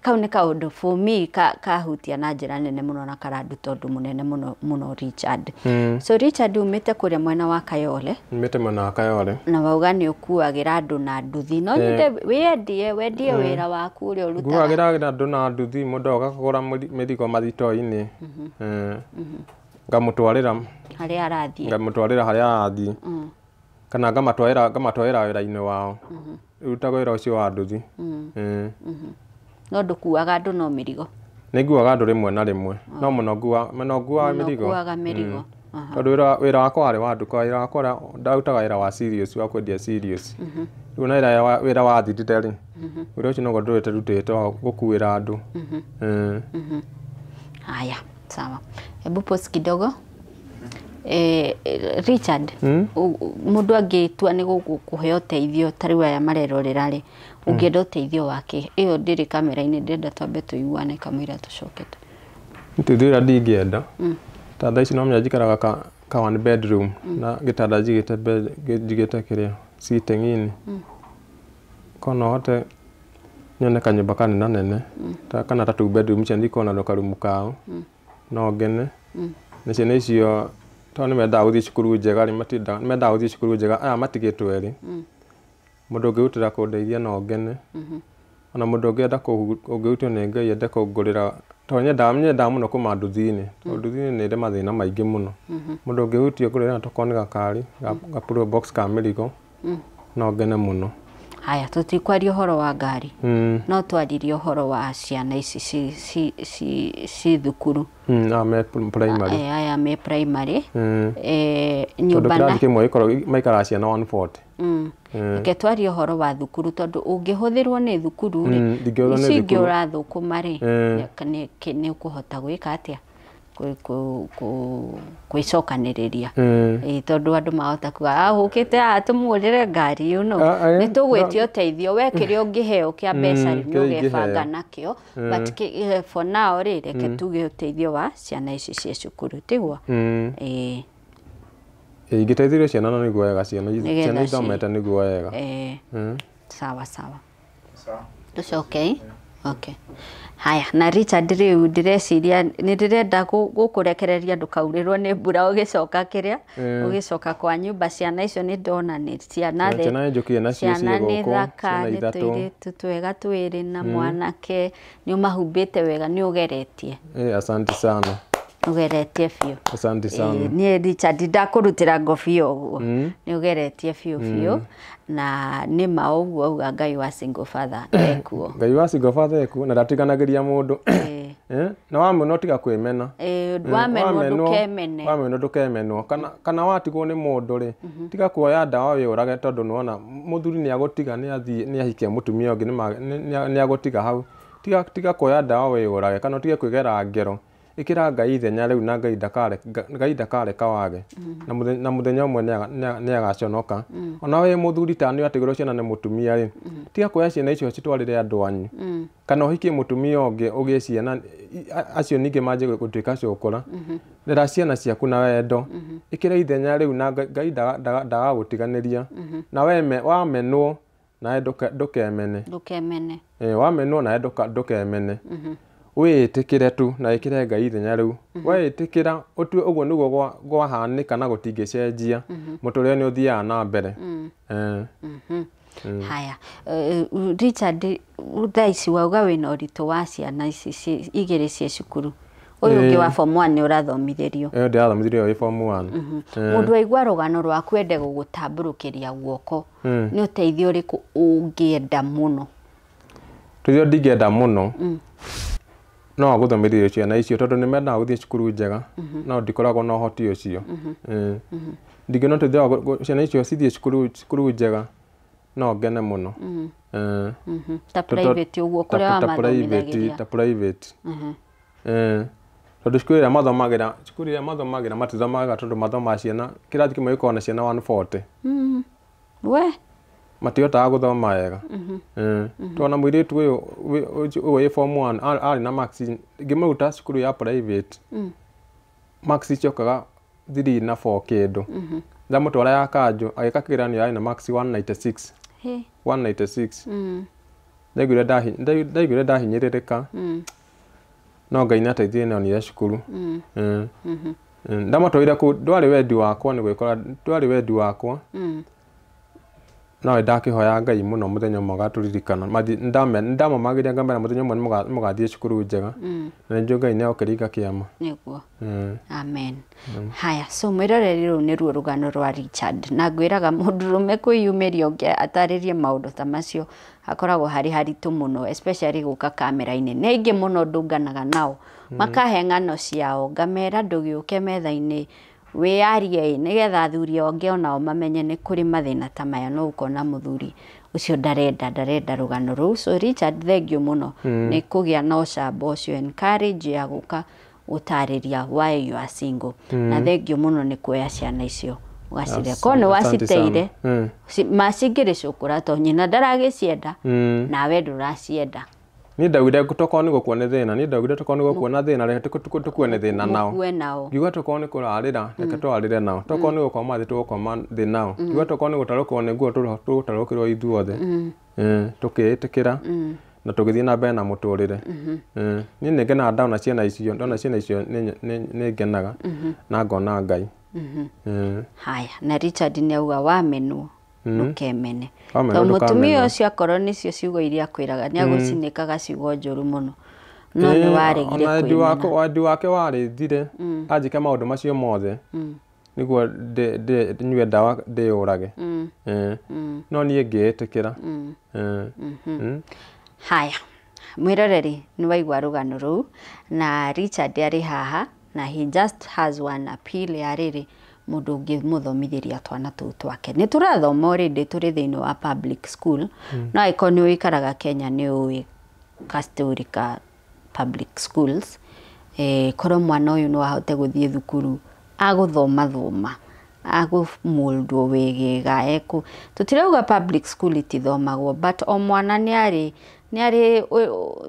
Kau nĩ kaũndũ for me kahutia na njĩra nene mũno na karanduta ũndũ mũnene mũno mũno, Richard. So Richard, umĩte kũrĩa mwena wa Kayole? Mĩte mwena wa Kayole. Na wauga nĩ ũkuagĩra andũ na nduthi, no nyende wĩendie, wendie wĩra waku ũrĩa ũrutaga. Nguagĩra andũ na nduthi, mũndũ oka kũgũra mĩrigo mathito-inĩ. Ngamũtwarĩra harĩa arathiĩ. Ngamũtwarĩra harĩa arathiĩ kana ngamatwarĩra wĩra-inĩ wao. Rutaga wĩra ũcio wa nduthi. No ndũkuaga andũ, no mĩrigo? Nĩ nguaga andũ rĩmwe na rĩmwe, no mũno nguaga mĩrigo. Ũkuaga mĩrigo. Tondũ wĩra wakwa warĩ wa nduka, wĩra wakwa ũrĩa ndarutaga wĩra wa serious, wa kwendia serious. Rĩu na wĩra wathirire rĩ, wĩra ũcio noguo ndũrĩte rutĩte wa gũkuĩra andũ. Haya, sawa, hebu pause kidogo. Richard, mũndũ angĩtua nĩ gũkũhe ũteithio, ta rĩu aya marerorera rĩ, ũngĩenda ũteithio wake? Ĩyo ndĩrĩ kamera-inĩ, ndĩrenda twambe tũiguane kamũira tũcokete. Ũteithio ũrĩa ndingĩenda, ta thaa ici no menya njikaraga ka one bedroom na gĩtanda njigĩte njigĩte kĩrĩa sitting-inĩ. Korwo no hote nyone kanyũmba kanena nene ta kana ta two bedroom, ciana ikorwo na karumu kao, no ngene. Na ciana icio tondũ nĩ mendaga gũthiĩ cukuru njega rĩ, matindaga nĩ mendaga gũthiĩ cukuru njega, aya matigĩtwo erĩ. Mũndũ ũngĩrutĩra kũndeithia no ngene. Ona mũndũ ũngĩenda ũngĩhutio nĩ Ngai ende kũngũrĩra, tondũ nyendaga mũno kuma nduthi-inĩ, tondũ nduthi-inĩ nĩ ĩrĩ mathĩna maingĩ mũno. Mũndũ ũngĩhutio ngũrĩra tokorwo nĩ gakari ga Probox ka mĩrigo, no ngene mũno. Haya, tũtikwaria ũhoro wa ngari, no twaririe ũhoro wa ciana ici ci thukuru. Aya me primary. Aya me primary. Tondũ nyũmba na kĩrathi kĩmwe gĩkoragwo maikaraga ciana 140. Reke twarie ũhoro wa thukuru, tondũ ũngĩhũthĩrwo nĩ thukuru rĩ, Ndingĩhũthĩrwo nĩ ici ingĩ thukuru. Ũrathũkũma rĩ, nĩ ũkũhota gwĩka atĩa kwĩcokanĩrĩria? Ĩĩ, tondũ andũ mahota kuga ahũkĩte haha tũmũgũrĩre ngari Ah, ah, nĩ tũgwĩtia ũteithio, we kĩrĩa ũngĩheo kĩa mbeca rĩ, nĩ kĩrĩa ũgebanga ingĩheo. nakĩo, but for now rĩ, reke tuge ũteithio wa ciana ici cia cukuru, tiguo? Ĩĩ. Ingĩteithĩrĩrio ciana no nĩguo wega, ciana Nĩgetha ciana ithomete nĩguo wega. Sawa sawa, tũcoke. Okay, haya, na Richard, rĩu ndĩreciria nĩ ndĩrenda gũkũrekereria ndũkaurĩrwo nĩ mbura ũgĩcoka kĩrĩa ũgĩcoka kwa nyũmba. Ciana icio nĩ ndona nĩ ciana Ciana nĩ njũkire nacio ciana ciĩ nĩ gũkũ, thaka, ciana nĩ ithatũ. tũirĩtu twega twĩrĩ na mwanake. Nĩ ũmahumbĩte wega, nĩ ũgeretie. Asante sana. Ũgeretie biũ. Asante sana. Niĩ Richard ndakũrutĩra ngobia ũguo, nĩ ũgeretie biũ biũ, na nĩ ma ũguo auga Ngai wa single father ekuo. Ngai wa single father ekuo na ndatiganagĩria mũndũ. Na wamenwo tiga kwĩmena. Wamenwo Wamenwo- ndũkemene. Wamenwo ndũkemenwo, kana watigwo nĩ mũndũ rĩ, tiga kuoya ndawa wĩyũrage, tondũ nĩwona mũthuri nĩ agũtiga, nĩ athiĩ nĩ ahikia mũtumia ũngĩ, nĩ agũtiga hau. Tiga kuoya ndawa wĩyũrage kana ũtige kwĩgera ngero. Ĩkĩra Ngai ithenya rĩu na Ngai ndakareka wage, na mũthenya ũmwe nĩ agaconoka. Ona wĩ mũthuri ta nĩ watigĩrwo ciana nĩ mũtumia rĩ, tiga kuoya ciana icio citwarĩre andũ anyu kana ũhikie mũtumia ũngĩ ũgĩe ciana acio ningĩ manjie gũtuĩka cũkũra. Rera ciana ciaku na wendo, ĩkĩra ithenya rĩu na Ngai ndagagũtiganĩria. Na wamenwo nawe ndũkemene. Ndũkemene. Wamenwo nawe ndũkemene, wĩĩtĩkĩre tu na ĩkĩre Ngai ithenya rĩu. Weĩtĩkĩra ũtue ũguo nĩguo kwahanĩka na gũtingĩcenjia, mũtũrĩre nĩ ũthiaga na mbere. Haya, Richard, thaa ici wauga wĩna ũritũ wa ciana ici igĩrĩ cia cukuru, ũyũ ũngĩ wa form 1 nĩ ũrathomithĩrio? Ĩyo ndĩrathomithirio wĩ form 1. Mũndũ aigua rũgano rwaku ende gũgũtambũrũkĩria guoko, nĩ ũteithio ũrĩkũ ũngĩenda mũno? Tũthio ndingĩenda mũno no agũthomithĩrio ciana icio, tondũ nĩ mendaga gũthiĩ cukuru njega no ndikoragwo na ũhoti ũcio. Ndingĩona ũteithio wa ciana icio cithiĩ cukuru njega. No ngene mũno. Ta private ũguo kũrĩa wamathomithagĩria. Ta private. Tondũ cukuru ĩrĩa mathomagĩra, cukuru ĩrĩa mathomagĩra matithomaga tondũ mathomaga ciana kĩrathi kĩmwe gĩkoragwo na ciana 140. We matihotaga gũthoma wega. Tondũ mũirĩtu ũyũ wĩ form 1 arĩ na marks, ngĩmũruta cukuru ya private, marks ciokaga 3 na 4 kĩndũ. Ndamũtwara ya kanjũ agĩka kĩgeranio yarĩ na marks 196. 196. Ndaiguire ndahinyĩrĩrĩka. No Ngai nĩateithirie nĩonire cukuru. Ndamatwarire kũu, ndwarĩ wendi wakwa nĩ gwĩkora, ndwarĩ wendi wakwa. No ndakĩhoya Ngai mũno mũthenya ũmwe agatũririkana. Ndamomagĩria ngamera mũthenya ũmwe nĩmũgathiĩ cukuru njega. Na nĩnjũĩ Ngai nĩegũkĩringa kĩama. Nĩguo. Amen. Haya, so mwĩroreri rũu nĩruo rũgano rwa Richard. Na ngwĩraga mũndũrũme kwĩyumĩria ũngĩ atarĩrie maũndũ ta macio hakoragwo harĩ haritũ mũno, especially gũka kamera-inĩ. Nĩ aingĩ mũno ndũnganaga nao makahe ng'ano ciao, ngamera ndũgĩũke metha-inĩ wĩyarie nĩgetha athuri angĩ onao mamenye nĩ kũrĩ mathĩna ta maya. No ũkona mũthuri ũcio ndarenda rũgano rũu. So Richard, thengiũ mũno nĩ kũgĩa na ũcamba ũcio, encourage ya gũka gũtarĩria why you are single. Na thengiũ mũno nĩ kuoya ciana icio ũgacirera. Korwo nĩ waciteire macingĩrĩcũkũra to nyina ndaragĩcienda nawe ndũracienda. Niĩ ndaugire tokorwo nĩ gũkua nĩ thĩna, niĩ ndaugire tokorwo nĩ gũkua na thĩna, reke tũkue nĩ thĩna nao. Ngiuga tokorwo nĩ kũrarĩra, reke tũrarĩre nao. Tokorwo nĩ gũkoma thĩ, tũgũkoma thĩ nao. Ngiuga tokorwo nĩ gũtarũkwo nĩ nguo, tũgũtarũkĩrwo ithuothe. Tũkĩĩtĩkĩra na tũgĩthiĩ na mbere na mũtũrĩre. Niĩ nĩ ngenaga ndona ciana icio, ndona ciana icio nĩ ngenaga na ngona Ngai. Haya, na Richard nĩ auga wamenwo ndũkemene. To mũtumia ũcio akorwo nĩcio ciugo iria akwĩraga nĩ agũcinĩkaga ciugo njũru mũno. No nĩ waregire kwĩmena. Wendi wake warĩ thire anjĩke maũndũ macio mothe nĩguo nyue ndawa ndĩyũrage. No niĩ ngĩĩtĩkĩra. Haya, mwĩroreri nĩ waigua rũgano rũu na Richard arĩ haha na he just has one appeal ya rĩrĩ mũndũ ũngĩmũthomithĩria twana tũu twake. Nĩ tũrathoma already tũrĩ thĩinĩ wa public school. No angĩkorwo nĩ ũikaraga Kenya nĩ ũĩ ka story ka public schools. Korwo mwana ũyũ no ahote gũthiĩ thukuru agũthoma thoma agũmũndwo wegega ekũ. Tũtirauga public school itithomagwo, but o mwana nĩ arĩ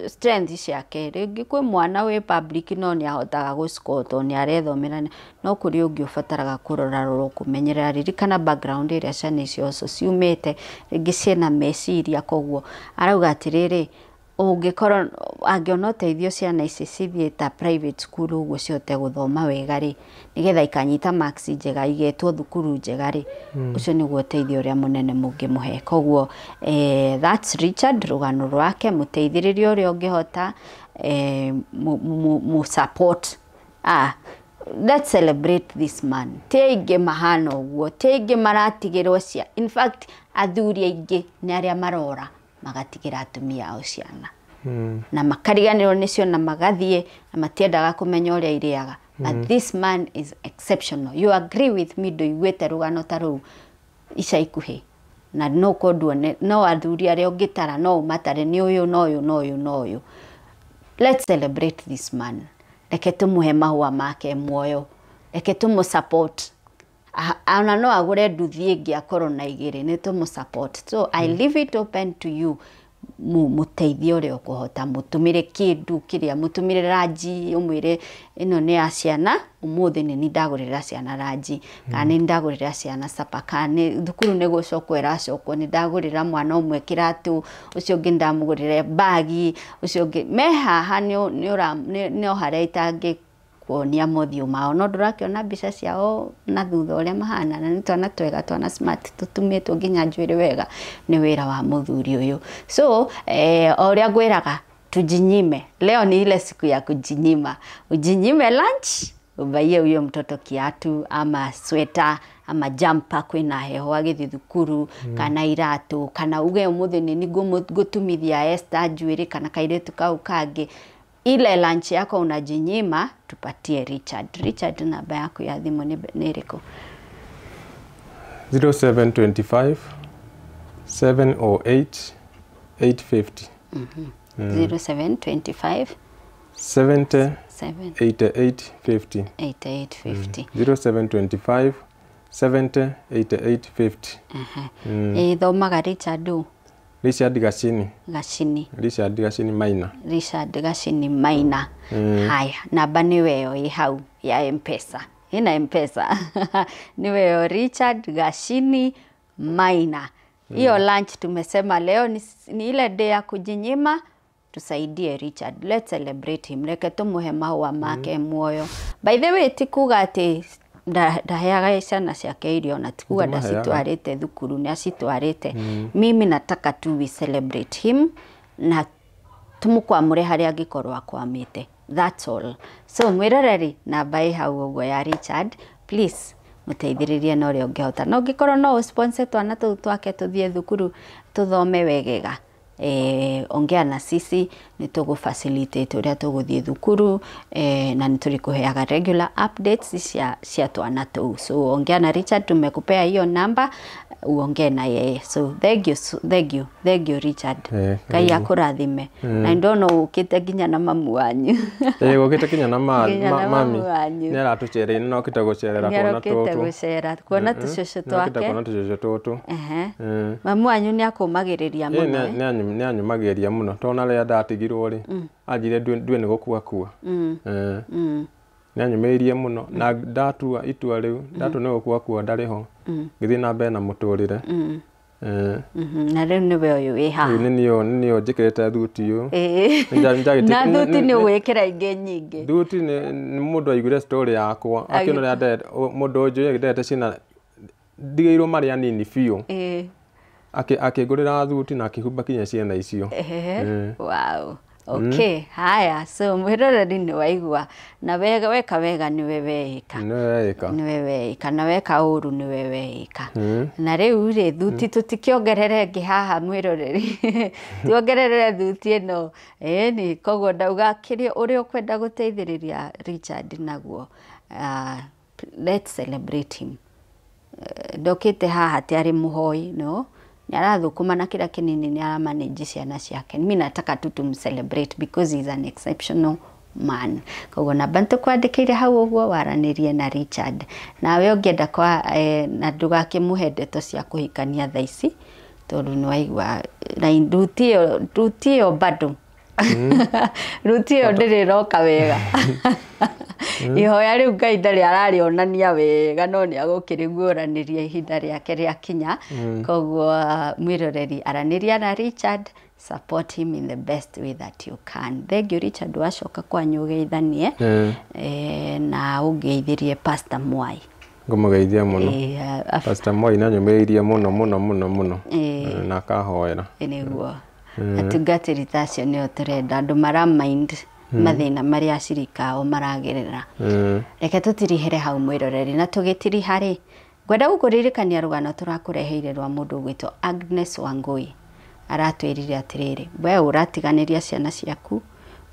strength ciake. Rĩngĩ kwĩ mwana wĩ public no nĩ ahotaga gũscore tondũ nĩ arethomera, no kũrĩ ũngĩ ũbataraga kũrorarorwo kũmenyerera. Ririkana background ĩrĩa ciana icio ciumĩte, rĩngĩ ciĩna meciria, koguo arauga atĩrĩrĩ, ũngĩkorwo angĩona ũteithio ciana ici cithiĩ ta private school ũguo cihote gũthoma wega rĩ, nĩgetha ikanyita marks njega igetwo thukuru njega rĩ, ũcio nĩguo ũteithio ũrĩa mũnene mũngĩmũhe. Koguo that's Richard, rũgano rwake, mũteithĩrĩrie ũrĩa ũngĩhota, mu support. Let's celebrate this man. Ti aingĩ mahana ũguo, ti aingĩ maratigĩrwo cia, in fact athuri aingĩ nĩ arĩa marora magatigĩra atumia ao ciana. Na makariganĩrwo nĩcio na magathiĩ na matiendaga kũmenya ũrĩa irĩaga. But this man is exceptional. You agree with me ndũiguĩte rũgano ta rũu ica ikuhĩ. Na no korwo nduone, no athuri arĩa ũngĩtara no ũmatare nĩ ũyũ na ũyũ na ũyũ na ũyũ. Let's celebrate this man. Reke tũmũhe mahũa make muoyo. Reke tũmũ support. Ona no agũre nduthi ĩngĩ akorwo na igĩrĩ, nĩ tũmũ support. So I leave it open to you. Mũteithie ũrĩa ũkũhota, mũtũmĩre kĩndũ kĩrĩa, mũtũmĩre ranji, ũmwĩre ĩno nĩ ya ciana, ũmũthĩ nĩ niĩ ndagũrĩra ciana ranji, kana nĩ ndagũrĩra ciana capa, kana nĩ thukuru nĩ gũcokwo ĩracokwo, nĩ ndagũrĩra mwana ũmwe kĩratũ, ũcio ũngĩ ndamũgũrĩra bagi, ũcio ũngĩ me haha no harĩa itangĩ kuonia mothiũ mao, no ndũrakĩona mbica ciao na thutha ũrĩa mahana, na nĩ twana twega, twana smart, tũtumĩtwo nginya njuĩrĩ wega nĩ wĩra wa mũthuri ũyũ. So o ũrĩa ngwĩraga, tujinyime. Leo ni ile siku ya kujinyima. Ujinyime lunch, ubaie huyo mtoto kiatu ama sweta ama jumper kwĩna heho agĩthiĩ thukuru, kana iratũ, kana uge ũmũthĩ nĩ ngũtumithia Esther njuĩrĩ kana kairĩtu kau kangĩ. Ile lunch yako unajinyima, tupatie Richard. Richard, namba yako ya thimũ nĩ ĩrĩkũ? 0725 708 850. 0725 70 7 88 50. 8850. 0725 70 88 50. Ĩthomaga Richard ũ? Richard Gacini. Gacini. Richard Gacini Maina. Richard Gacini Maina. Haya, namba nĩwe ĩyo ĩ hau ya Mpesa, ĩna Mpesa nĩwe ĩyo, Richard Gacini Maina. Hiyo lunch tumesema leo ni ile day ya kujinyima. Tusaidie Richard, let's celebrate him. Reke tumuhe mahũa make muoyo. By the way, ti kuga atĩ ndaheaga ciana ciake irio, na ti kuga Ndĩmaheaga. ndacitwarĩte thukuru, nĩ acitwarĩte. Mimi nataka tu we celebrate him na tumukwamũre harĩa angĩkorwo akwamĩte, that's all. So mwĩroreri, namba ĩ hau ũguo ya Richard, please mũteithĩrĩrie na ũrĩa ũngĩhota, na ũngĩkorwo no ũsponsor twana tũu twake tũthiĩ thukuru tũthome wegega, ongea na sisi, nĩ tũgũ facilitate ũrĩa tũgũthiĩ thukuru, na nĩ tũrĩkũheaga regular updates cia twana tũu. So ongea na Richard, tumekupea hiyo namba uongee na yeye. So thank you, thank you, thank you, Richard. Ngai Karibu. akũrathime. Na ndona ũkĩte nginya na mamu wanyu. Ĩ, gũkĩte kinya na Nginya na mami. mamu wanyu. Nĩ aratũcereire, nĩ okĩte gũcerera kuona Nĩarokĩte tũtũ. gũcera kuona tũcũcũ Nĩokĩte twake. kuona tũcũcũ tũtũ. Mamu wanyu nĩ akũmagĩrĩria mũno, eh? Nĩ anyũmagĩrĩria mũno, tondũ rĩrĩa ndatigirwo rĩ, anjire ndue nĩ gũkua kua. Nĩ anyũmĩrĩirie mũno, na ndatua itua rĩu, ndatua nĩ gũkua kua, ndarĩ ho, ngĩthiĩ na mbere na mũtũrĩre. Na rĩu nĩwe ũyũ wĩ haha. Rĩu nĩ niĩ njĩkĩrĩte thuti ũyũ. Na thuti nĩ ũgwĩkĩra ingĩ nyingĩ. Thuti nĩ mũndũ aiguire story yakwa, akĩona ũrĩa mũndũ ũnjũĩ ndendete ciana ndigĩirwo marĩ anini biũ, akĩngũrĩra thuti na akĩhumba kinya ciana icio. Wow. Okay, haya, so mwĩroreri, nĩ waigua, na wega, weka wega nĩwe weĩka. Nĩwe weĩka. Nĩwe weĩka, na weka ũru nĩwe weĩka. Na rĩu rĩ, thuti tũtikĩongerere ĩngĩ haha, mwĩroreri, tuongerere thuti ĩno, ĩni. Koguo ndauga kĩrĩa ũrĩa ũkwenda gũteithĩrĩria Richard naguo, let's celebrate him. Ndokĩte haha ti arĩ mũhoi, no nĩ arathũkũma na kĩrĩa kĩnini nĩ aramanage ciana ciake. Mi nataka tu tumcelebrate because he is an exceptional man. Koguo namba nĩtũkwandĩkĩire hau ũguo waranĩrie na Richard. Nawe ũngĩenda kwa na ndũgakĩmũhe ndeto cia kũhikania thaa ici, tondũ nĩ waigua na ruti ĩyo bado, ruti ĩyo ndĩrĩ ĩroka wega. Ihoya rĩu Ngai ndarĩ ararĩonania wega, no nĩ agũkĩrĩguũranĩria ihinda rĩake rĩakinya. Koguo mwĩroreri, aranĩria na Richard, support him in the best way that you can. Thank you, Richard. Wacoka kwanyu ũgeithanie, na ũngeithĩrie Pastor Mwai. Ngũmũgeithia mũno. Pastor Moi nĩ anyũmĩrĩirie mũno mũno mũno mũno, na akahoera. Nĩguo atungatĩri ta acio nĩo tũrenda, andũ mara mind mathĩna marĩa acirika ao maragerera. Reke tũtirihere hau, mwĩroreri, na tũgĩtiriha rĩ, ngwenda gũkũririkania rũgano tũrakũreheire rwa mũndũ ũgwĩtwo Agnes Wangui. Aratwĩrire atĩrĩrĩ, we ũratiganĩria ciana ciaku,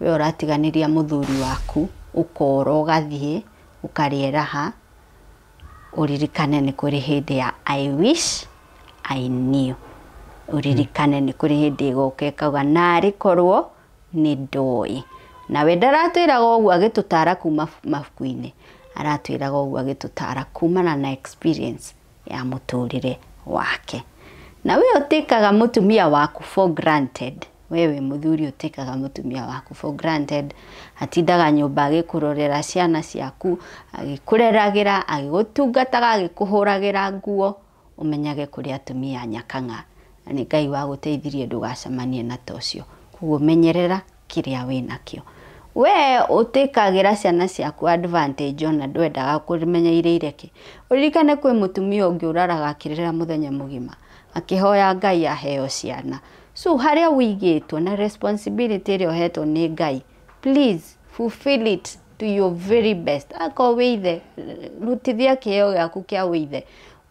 we ũratiganĩria mũthuri waku, ũkora ũgathiĩ ũkarĩe raha, ũririkane nĩ kũrĩ hĩndĩ ya "I wish I knew". Ũririkane nĩ kũrĩ hĩndĩ ĩgoka ĩkauga narĩ korwo nĩ ndoĩ. Nawe ndaratwĩraga ũguo agĩtũtara kuma mabuku-inĩ, aratwĩraga ũguo agĩtũtara kumana na experience ya mũtũrĩre wake. Na we ũtĩkaga mũtumia waku for granted, wewe mũthuri ũtĩkaga mũtumia waku for granted, atindaga nyũmba agĩkũrorera ciana ciaku, agĩkũreragĩra, agĩgũtungataga, agĩkũhũragĩra nguo, ũmenyage kũrĩ atumia nyakang'a, na nĩ Ngai wagũteithirie ndũgacemanie na ta ũcio. Koguo menyerera kĩrĩa wĩnakĩo. We ũtĩkagĩra ciana ciaku advantage, ona ndwendaga kũmenya irĩire kĩ, ũririkane kwĩ mũtumia ũngĩ ũraraga akĩrĩra mũthenya mũgima akĩhoya Ngai aheo ciana. So harĩa wĩigĩtwo na responsibility ĩrĩa ũhetwo nĩ Ngai, please fulfill it to your very best. Akorwo wĩ ithe, rutithia kĩheo gĩaku kĩa wĩithe,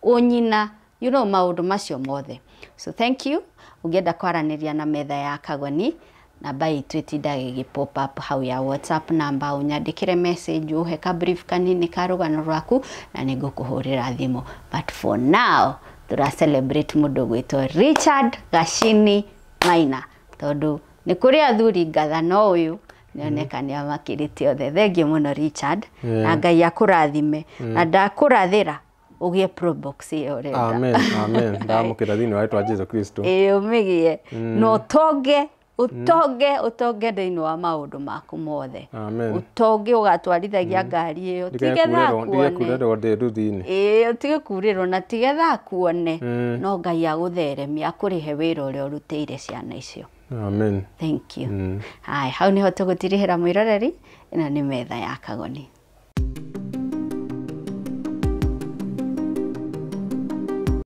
ũnyina, maũndũ macio mothe. So thank you. Ũngĩenda kwaranĩria na metha ya Kagoni, namba itũ ĩtindaga ĩgĩ pop up hau ya WhatsApp namba, ũnyandĩkĩre message, ũhe ka brief kanini ka rũgano rwaku, na nĩ ngũkũhũrĩra thimũ. But for now, Tũra celebrate mũndũ gwĩtwo Richard Gacini Maina, tondũ nĩ kũrĩ athuri ngatha, no ũyũ nĩoneka nĩ amakĩrĩte othe. Thengiũ mũno, Richard. Na Ngai akũrathime, na ndakũrathĩra ũgĩe probox ĩyo ũrenda. Amen, amen. Ndamũkĩra thĩinĩ wa rĩtwa Jesu Kristo. Ĩĩ, ũmĩgĩe na ũtonge, ũtonge, ũtonge thĩinĩ wa maũndũ maku mothe. Amen. Ũtonge ũgatwarithagia ngari ĩyo tigetha Ndige akuone. kurĩrwo ndĩ nduthi-inĩ. Ĩĩ, ũtige kurĩrwo na tigetha akuone, no Ngai agũtheremia, akũrĩhe wĩra ũrĩa ũrutĩire ciana icio. Amen. Thank you. Haya, hau niho tũgũtirihĩra, mwĩroreri. Ĩno nĩ metha ya Kagoni.